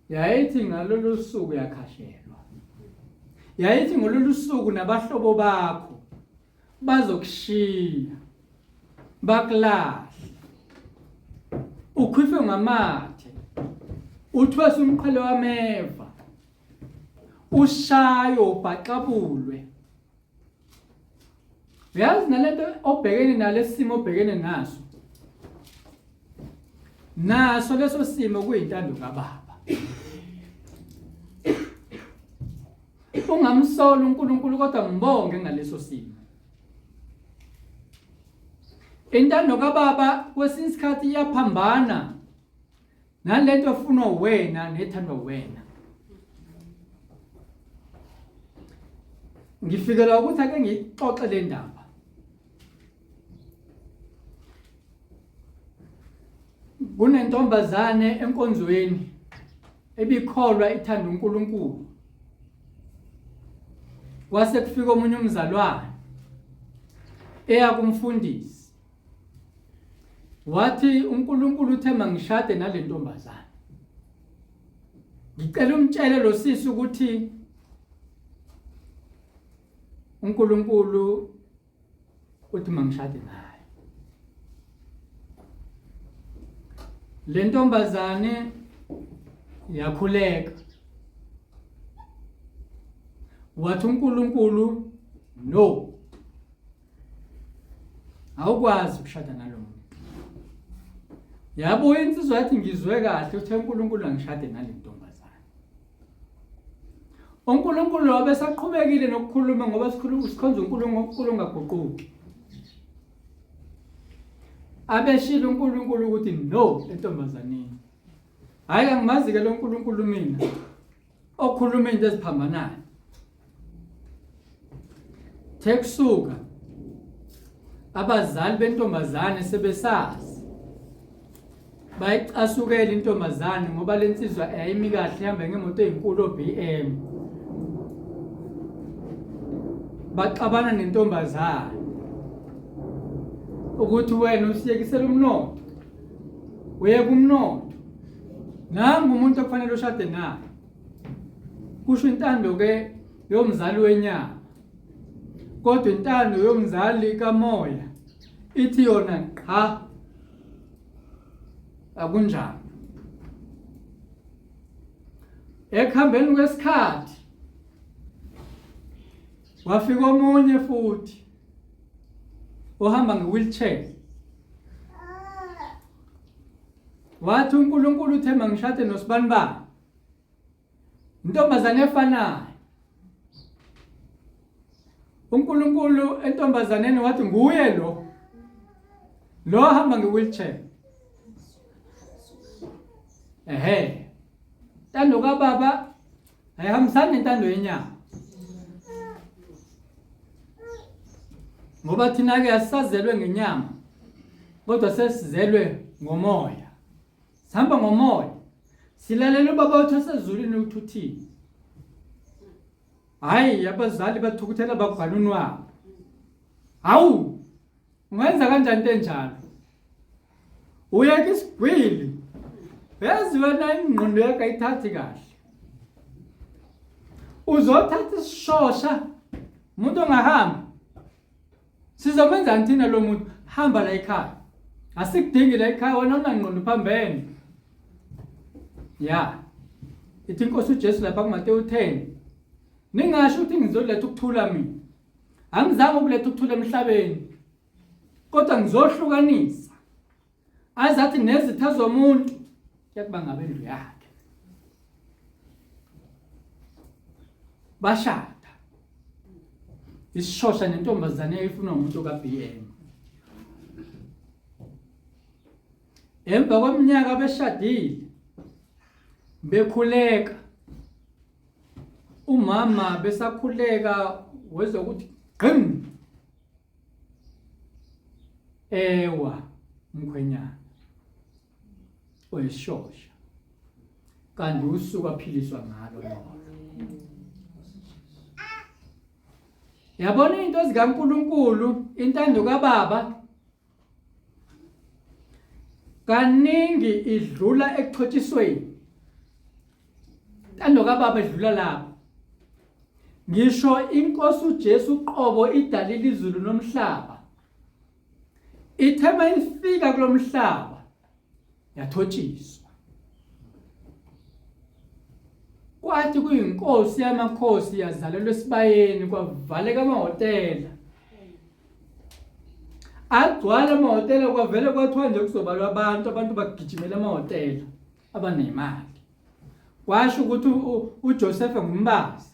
Yayithi ngalolu suku yakhashelwa. Yayithi ngololu suku nabahlobo bakho bazokushiya bakulahle ukhwife ngamathe uthwese umqhele wameva ushayo ubhaxabulwe. Uyazi nalento obhekene nalesimo obhekene naso. Naso leso simo kuyintando kaBaba. Ungamsoli uNkulunkulu kodwa mbonge ngaleso simo. Intando kaBaba kwesinye isikhathi iyaphambana nalento efunwa wena nethandwa wena. Ngifikela ukuthi ake ngiyixoxe le ndaba. Kunentombazane enkonzweni ebikholwa ithanda uNkulunkulu. Kwase kufika omunye umzalwane eya kumfundisi. Wathi uNkulunkulu uthe mangishade nale ntombazane. Ngicela umtshele lo sisi ukuthi uNkulunkulu uthi mangishade naye. Le ntombazane yakhuleka. Wathi uNkulunkulu no. Awukwazi ukushada nalo muntu. Yabuya insizwa yathi ngizwe kahle uthe uNkulunkulu angishade nale ntombazane. UNkulunkulu wabe esaqhubekile nokukhuluma ngoba sikhuluma sikhonza uNkulunkulu ongaguquki. Abeshilo uNkulunkulu ukuthi no entombazaneni. Hayi angimazi ke lo nkulunkulu mina okhuluma into eziphambanayo. Thekusuka abazali bentombazane sebesazi bayicasukela intombazane ngoba lensizwa yayimi kahle ihamba ngemoto ezinkulu oBM baxabana nentombazane ukuthi wena usiyekisela umnotho Uyeka umnotho. Nangu umuntu okufanele ushade naye. Kusho intando ke yomzali wenyama. Kodwa intando yomzali kamoya ithi yona qha akunjalo. Ekuhambeni kwesikhathi wafika omunye futhi ohamba nge-wheelchair wathi uNkulunkulu uthe mangishade nosibanibani intombazane efanayo uNkulunkulu entombazaneni wathi nguye lo lo hamba nge-wheelchair ehe ntando kababa ayihambisani nentando yenyama ngoba thina-ke asisazelwe ngenyama kodwa sesizelwe ngomoya sihamba ngomoya silalela ubaba wethu osezulwini ukuthi uthini hhayi abazali bathukuthela bagwanuni wabo hawu Ungenza kanjani into enjalo? Uyeka isigwili. Yazi wena ingqondo yakho ayithathi kahle. Uzothatha isishosha umuntu ongahamba. Sizomenzani thina lo muntu? Hamba la ekhaya. Asikudingi la ekhaya wena unangqondo phambene. Ya. Ithi inkosi uJesu lapha kuMateyu 10. Ningasho ukuthi ngizoletha ukuthula mina. Angizange ukuletha ukuthula emhlabeni, kodwa ngizohlukanisa. Azathi nezitha zomuntu kuyakuba ngabendlu yakhe. Bashada. Isishosha nentombazane eyayifunwa umuntu ka-BM. Emva kweminyaka beshadile bekhuleka Umama besakhuleka wezwa ukuthi gqim ewa umkhwenyana oyisishosha kanti usuku aphiliswa ngalo lolo. Yabona into zikaNkuluNkulu, intando kaBaba kaningi idlula ekuthotshisweni Ntando kababa edlula lapho. Ngisho inkosi uJesu uqobo idalile izulu nomhlaba. Ithe mayifika kulomhlaba yathotshiswa. Kwathi kuyinkosi yamakhosi yazalelwa esibayeni kwavaleka amahhotela. Agcwala amahhotela kwavele kwathiwa nje kuzobalwa abantu, abantu bagijimela amahhotela abanemali. Kwasho ukuthi uJoseph ngumbazi.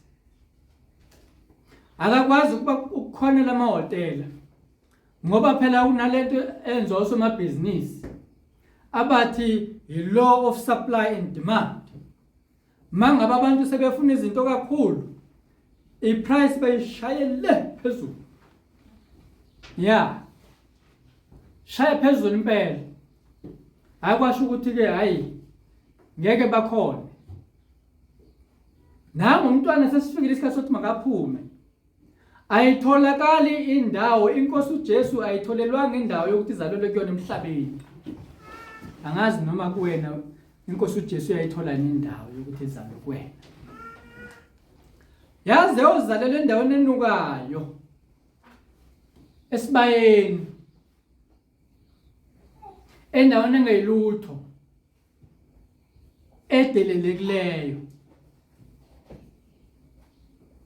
Akakwazi ukuba ukukhonela amahhotela ngoba phela kunalento enziwa osomabhizinisi abathi yi-law of supply and demand. Mangabe abantu sebefuna izinto kakhulu i-price bayishaye le phezulu. Yeah. Shaya phezulu impela. Hayi kwasho ukuthi ke hayi ngeke bakhona. Nangu umntwana sesifikile isikhathi sokuthi makaphume. Ayitholakali indawo inkosi uJesu ayitholelwanga indawo yokuthi izalelwe kuyona emhlabeni. Angazi noma kuwena inkosi uJesu uyayithola yini indawo yokuthi izalwe kuwena. Yaze uzalelwe endaweni enukayo. Esibayeni. Endaweni engeyilutho. Edelelekileyo.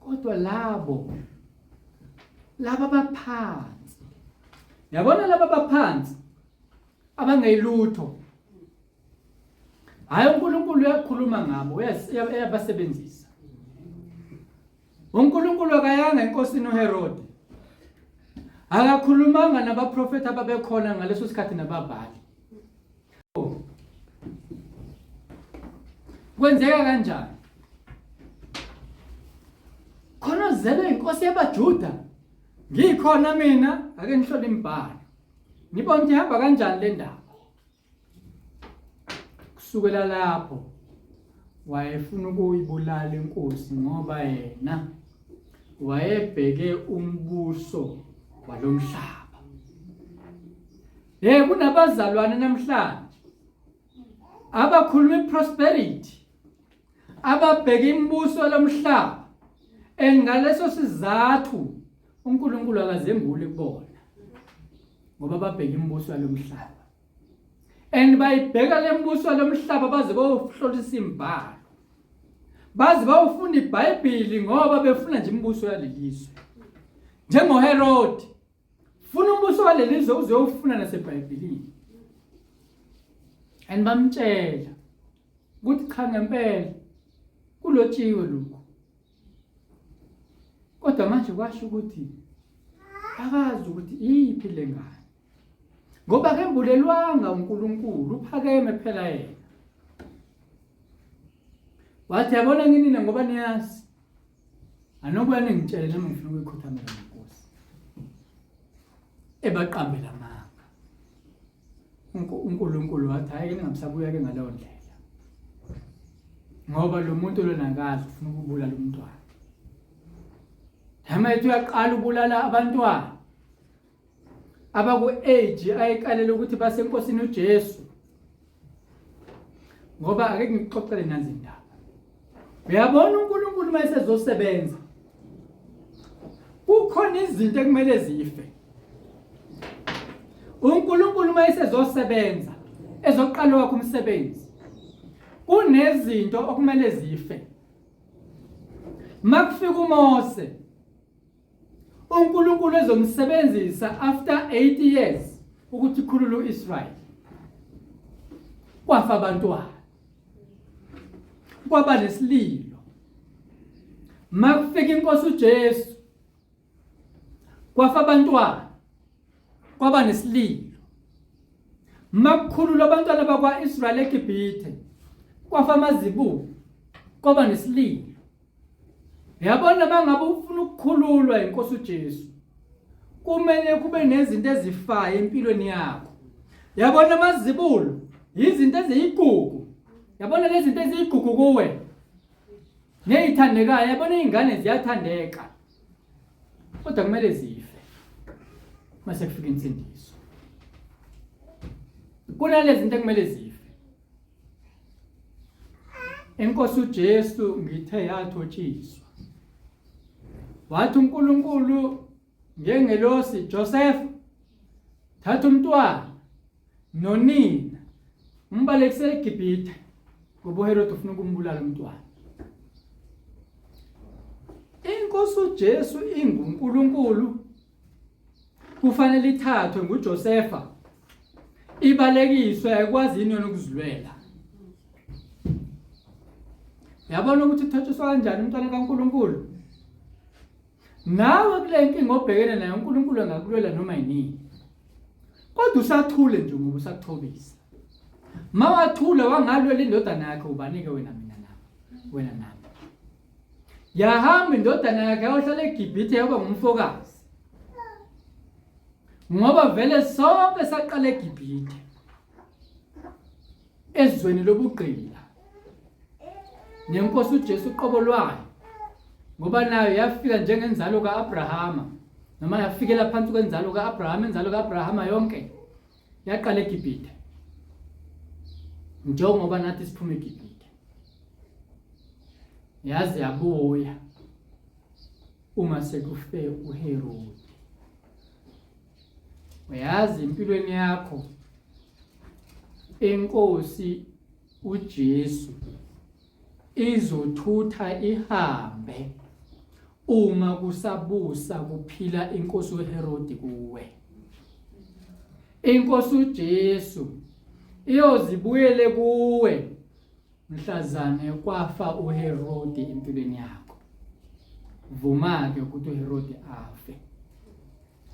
Kodwa labo laba baphansi. Yabona laba baphansi abangeyilutho. Hayi uNkulunkulu uyakhuluma ngabo, uyabasebenzisa. UNkulunkulu akayanga enkosini uHerode. Akakhulumanga nabaprofeti ababekhona ngaleso sikhathi nababhali. Kwenzeka kanjani? Khona ozelwe inkosi yabaJuda. Ngikhona mina, ake nihlole imibhalo. Nibone ukuthi ihamba kanjani le ndaba. Kusukela lapho wayefuna ukuyibulala inkosi ngoba yena wayebheke umbuso walomhlaba. Hey kunabazalwane namhlanje abakhuluma iprosperity ababheka imibuso lomhlaba and ngaleso sizathu uNkulunkulu akazembuli kubona ngoba babheka imibuso yalomhlaba and bayibheka lembuso lomhlaba baze bayohlolisa imibhalo baze bayofunda iBhayibheli ngoba befuna nje imibuso yalelizwe njengoHerod funa umbuso walelizwe uze uyofuna naseBhayibhelini and bamtshela ukuthi cha ngempela kulotshiwe lokhu kodwa manje kwasho ukuthi akazi ukuthi iyiphi le ngane ngoba kembulelwanga uNkulunkulu uphakeme phela yena wathi yabona nginina ngoba niyazi anokuya ningitshele nami ngifuna ukuyikhothamela nenkosi ebaqambela amanga uNkulunkulu wathi hayi ke ningamsabuya ke ngaleyo ndlela ngoba lo muntu lona akazi ufuna ukubulala umntwana Hama ethi uyaqala ubulala abantwana abaku-age ayikalele ukuthi basenkosini uJesu ngoba ake ngikuxoxele nanzi indaba uyabona uNkulunkulu uma esezosebenza kukhona izinto ekumele zife uNkulunkulu uma esezosebenza ezoqala wakho umsebenzi kunezinto okumele zife makufika uMose uNkulunkulu ezomsebenzisa after 80 years ukuthi khulule uIsrael kwafa abantwana kwaba nesililo makufika inkosi uJesu kwafa abantwana kwaba nesililo makukhululwa abantwana bakwa-Israyeli eGibhithe kwafa amazibulo kwaba nesililo Yabona mangabe ufuna ukukhululwa inkosi uJesu kumele kube nezinto ezifayo empilweni yakho. Yabona amazibulo izinto eziyigugu. Yabona lezi zinto eziyigugu kuwe. Nezithandekayo yabona izingane ziyathandeka. Kodwa kumele zife. Mase kufika insindiso. Kunalezi zinto ekumele zife. Inkosi uJesu ngithe yathotshiswa. Wathi uNkulunkulu ngengelosi Joseph thatha umntwana nonina umbalekise eGibhithe ngoba uHerode ufuna ukumbulala umntwana. Inkosi uJesu inguNkulunkulu. Kufanele ithathwe nguJosefa ibalekiswe ayikwazi yini yona ukuzilwela. Yabona ukuthi uthotshiswa kanjani umntwana kaNkulunkulu? Nawe kule nkinga obhekene nayo uNkulunkulu angakulwela noma yinini. Kodwa usathule nje ngoba usakuthobisa. Mawathula wangalwela indodana yakhe ubanike wena mina nami. Wena nami. Yahamba indodana yakhe yayohlala eGibhithe yaba ngumfokazi. Ngoba vele sonke saqala eGibhithe. Ezweni lobugqila. Nenkosi uJesu uqobo lwayo ngoba nayo yafika njengenzalo kaAbrahama noma yafikela phansi kwenzalo kaAbrahama inzalo kaAbrahama yonke yaqala eGibhithe njengoba nathi siphuma eGibhithe yaze yabuya uma sekufe uHerodi uyazi empilweni yakho inkosi uJesu izothutha ihambe uma kusabusa kuphila inkosi uHerodi kuwe inkosi uJesu iyozibuyele kuwe mhlazane kwafa uHerodi empilweni yakho vuma-ke ukuthi uHerodi afe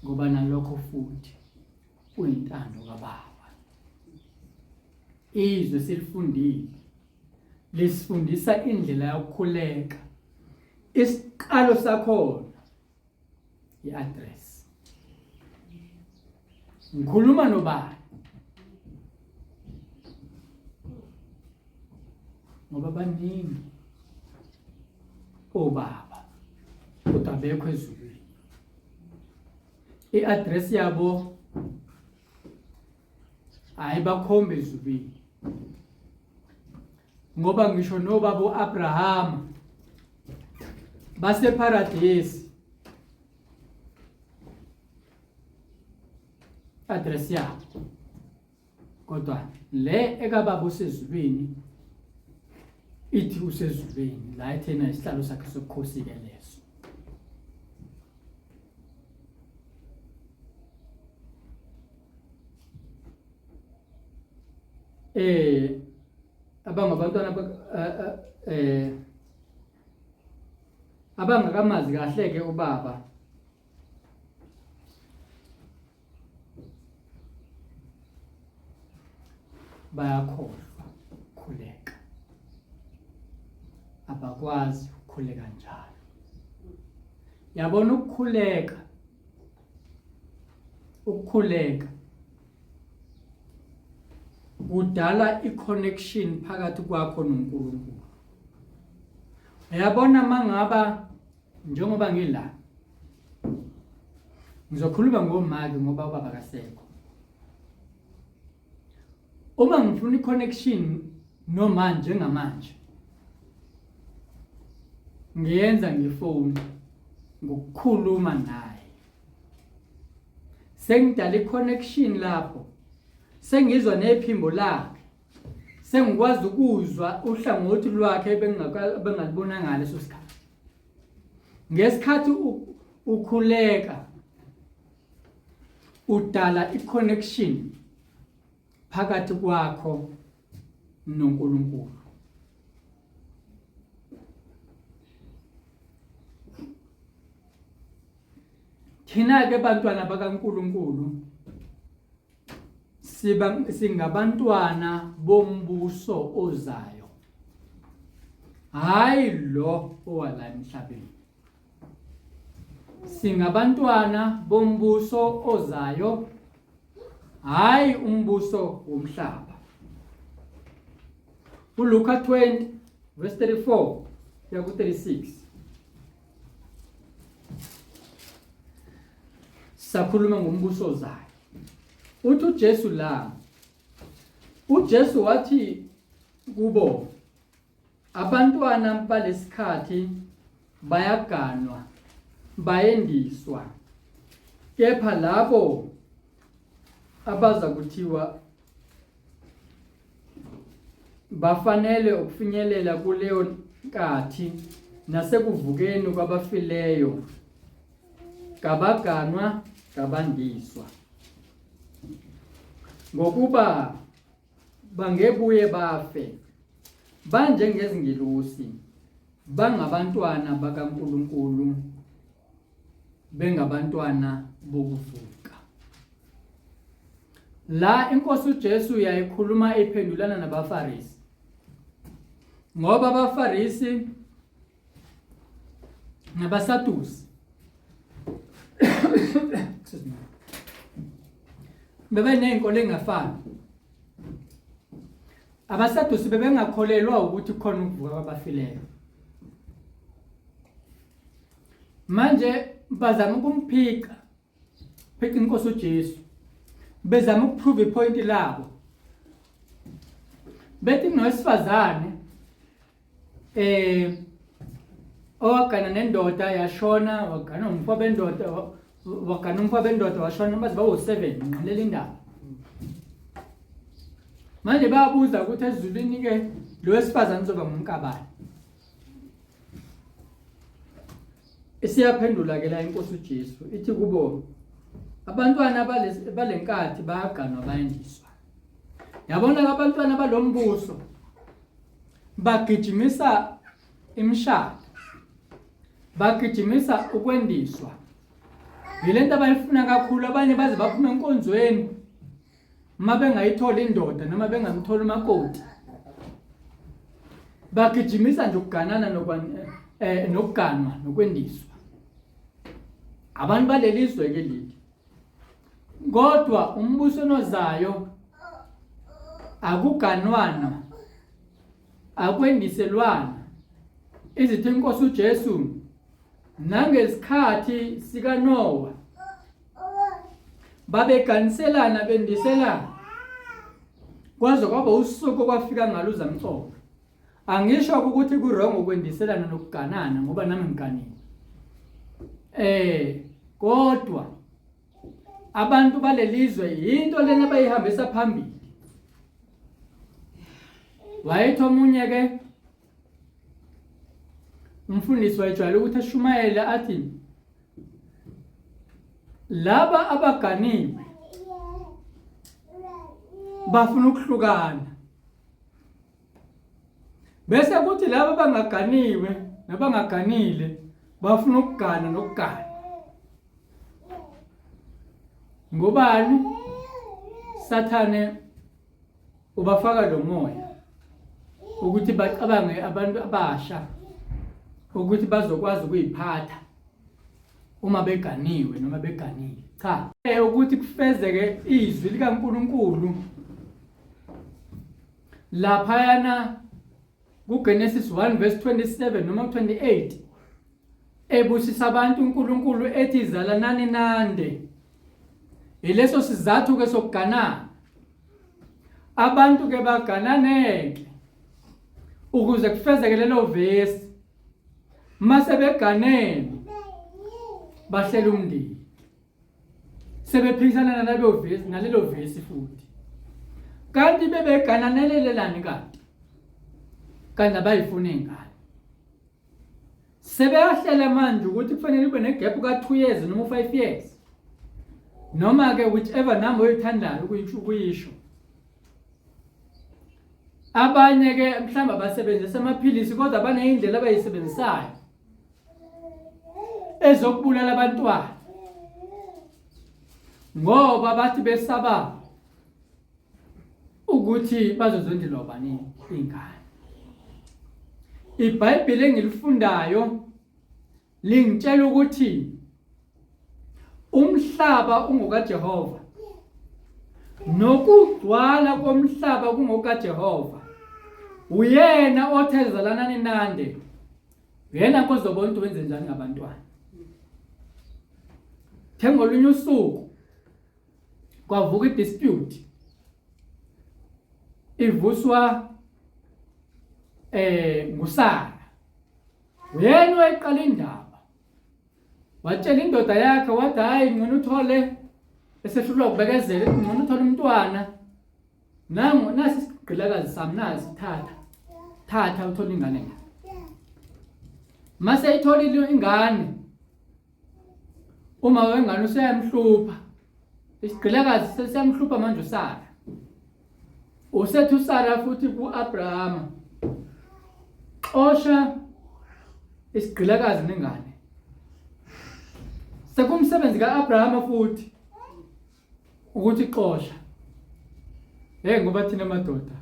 ngoba nalokho futhi kuyintando kaBaba izwe silifundile lisifundisa indlela yokukhuleka isiqalo sakhona i-address ngikhuluma nobani ngoba baningi obaba kodwa abekho ezulwini i-address yabo ayibakhombe ezulwini ngoba ngisho nobaba uAbrahama baseparadesi address yabo kodwa le ekababa usezulwini ithi usezulwini la ethena isihlalo sakhe sobukhosi ke leso eh abangabantwana eh, eh, eh abangakamazi kahle ke ubaba bayakhohlwa ukukhuleka abakwazi ukukhuleka njalo yabona ukukhuleka ukukhuleka kudala i-connection phakathi kwakho noNkulunkulu uyabona mangaba njengoba ngila ngizokhuluma ngomake ngoba ubaba kasekho uma ngifuna i-connection noma njengamanje ngiyenza ngefoni ngokukhuluma naye sengidala i-connection lapho sengizwa nephimbo lakhe sengikwazi ukuzwa uhlangothi lwakhe bengalibona ngaleso sikhathi ngesikhathi ukhuleka udala i-connection phakathi kwakho noNkulunkulu thina ke bantwana bakaNkulunkulu siba singabantwana bombuso ozayo hayi lo owala emhlabeni singabantwana bombuso ozayo hayi umbuso womhlaba uLuka 20 verse 34 kuya ku 36 sakhuluma ngombuso ozayo uthi uJesu la uJesu wathi kubo abantwana balesikhathi bayaganwa bayendiswa kepha labo abaza kuthiwa bafanele ukufinyelela kuleyo nkathi nasekuvukeni kwabafileyo kabaganwa Kabandiswa. Ngokuba bangebuye bafe, banjengezingilosi, bangabantwana bakaNkulunkulu, bengabantwana bokuvuka. La inkosi uJesu yayikhuluma iphendulana nabaFarisi. Ngoba abaFarisi nabaSadusi excuse me bebeney'nkolo engafani. AbaSadusi bebengakholelwa ukuthi kukhona ukuvuka kwabafileyo. Manje bazama ukumphica phica inkosi uJesu bezama ukuprove ipoint labo bethi kunowesifazane eh owagana nendoda yashona wagana umfo bendoda wagana umfo bendoda washona baze bawu-7 ngiqalela indaba manje bayabuza ukuthi ezulwini ke lo wesifazane uzoba ngumkabani. Isiyaphendula ke la inkosi uJesu ithi kubo abantwana balenkathi bayaganwa bayendiswa. Yabona abantwana balombuso bagijimisa imishado bagijimisa ukwendiswa yilento abayifuna kakhulu abanye baze baphume enkonzweni uma bengayitholi indoda noma bengamtholi umakoti bagijimisa nje ukuganana eh, nokuganwa nokwendiswa abantu baleli zwe ke leli kodwa umbuso onozayo akuganwana akwendiselwana izithi inkosi uJesu nangesikhathi sikaNowa babeganiselana bendiselana kwaze kwaba usuku okwafika ngalo uzamcolo. Angisho ukuthi ku-wrong ukwendiselana nokuganana ngoba nami ngiganile kodwa abantu balelizwe yinto lena abayihambisa phambili. Wayethi omunye ke umfundisi wayejwayele ukuthi ashumayele athi laba abaganiwe bafuna ukuhlukana bese kuthi laba abangaganiwe nabangaganile bafuna ukugana nokugana. Ngobani? Sathane ubafaka lo moya ukuthi bacabange abantu abasha ukuthi bazokwazi ukuyiphatha uma beganiwe noma beganile. Cha, ukuthi kufezeke izwi likaNkulunkulu laphayana kuGenesis 1 verse 27 noma 28 ebusisa abantu uNkulunkulu ethi zalanani nande. Yileso sizathu ke sokuganana. Abantu ke bagananeke ukuze kufezeke lelo vesi. Mase beganene bahlela umndeni. Sebephikisana nalelo vesi nalelo vesi futhi. Kanti bebegananelelelani kanti? Kanti abayifuni ingane. Sebeyahlela manje ukuthi kufanele ube negap ka-2 years noma u-5 years noma-ke whichever number oyithandayo ukuyisho. Abanye-ke mhlawumbe abasebenzisa amaphilisi kodwa baneyindlela abayisebenzisayo ezokubulala abantwana ngoba bathi besaba ukuthi bazozondelwa ubani ingane. IBhayibheli engilifundayo lingitshela ukuthi umhlaba ungokaJehova nokugcwala komhlaba kungokaJehova. Uyena othe zalanani nande, uyena kozobona ukuthi wenze njani ngabantwana. Thengolunye usuku kwavuka i-dispute ivuswa nguSara. Uyena owayiqala indaba, watshela indoda yakhe wathi hhayi ngcono uthole, esehlulwa ukubekezela, ethi ngcono uthole umntwana, nangu nasi isigqilakazi sami nasi, thatha thatha uthole ingane yakhe. Mase itholile ingane, Uma wengane useyamhlupha. Isigqilakazi sesiyamhlupha manje uSara. Usethi uSara futhi ku-Abrahama, xosha isigqilakazi nengane. Sekumsebenzi ka-Abrahama futhi ukuthi xosha. Hey ngoba thina madoda.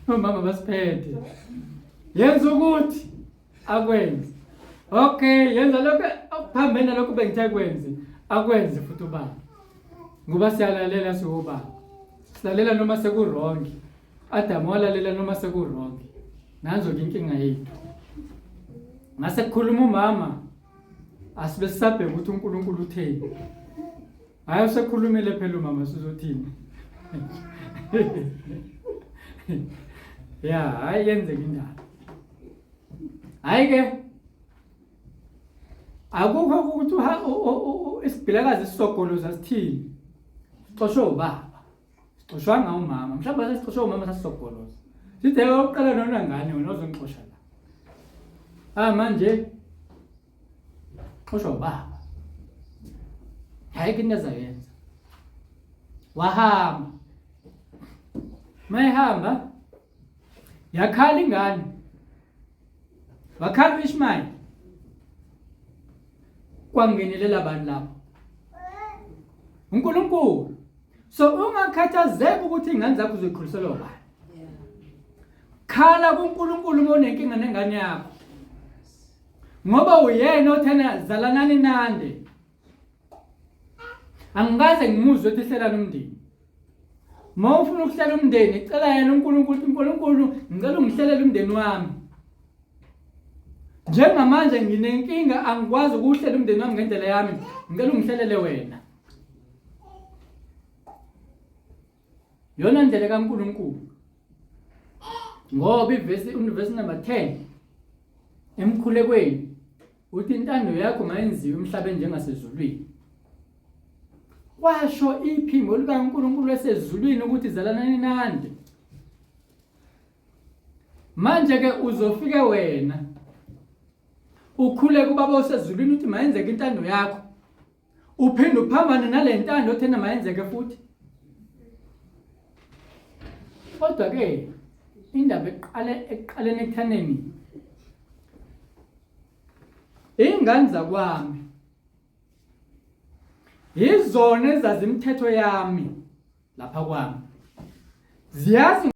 Omama basiphethe. Yenza ukuthi akwenze. Okay, yenza lokho okuphambene nalokho bengithe kwenze. Akwenze futhi ubaba. Ngoba siyalalela siwobaba. Silalela noma seku-wrong. Adam walalela noma seku-wrong. Nanzo-ke inkinga yethu. Ngase kukhuluma umama asibe sisabheka ukuthi uNkulunkulu utheni. Hayi usekhulumile phela umama sizothini. Ya, hayi yenzeka indaba. Hayi ke akukho ukuthi isigqilakazi sisogoloza sithini. Sixoshwe ubaba. Sixoshwanga umama. Mhlawumbe sasixoshwe umama sasisogoloza. Sithe oqala nona ngane wena ozongixosha la. Ah manje xoshwa ubaba. Ayikho into azayenza. Wahamba. Mayehamba yakhala ingane. Wakhala uIshmael. Kwangenelela bani lapho? uNkulunkulu. So ungakhathazeki ukuthi ingane zakho uzoyikhuliselwa ubani. Khala kuNkulunkulu uma unenkinga nengane yakho. Ngoba uyena othena zalanani nande. Angikaze ngimuzwe ethi hlelani umndeni. Uma ufuna ukuhlela umndeni, cela yena uNkulunkulu ukuthi uNkulunkulu ngicela ungihlelele umndeni wami. Njengamanje nginenkinga angikwazi ukuhlela umndeni wami ngendlela yami, ngicela ungihlelele wena. Yona ndlela kaNkulunkulu. Ngoba ivesi ivesi number 10 emkhulekweni uthi intando yakho mayenziwe emhlabeni njengasezulwini. Kwasho iphimbo likaNkulunkulu esezulwini ukuthi zalanani nande. Manje ke uzofike wena ukhule kubaba osezulwini uthi mayenzeke intando yakho. Uphinde uphambane nale ntando othena mayenzeke futhi. Kodwa ke indaba eqale ekuqaleni ekuthaneni ingane zakwami yizona ezazi imithetho yami lapha kwami ziyazi.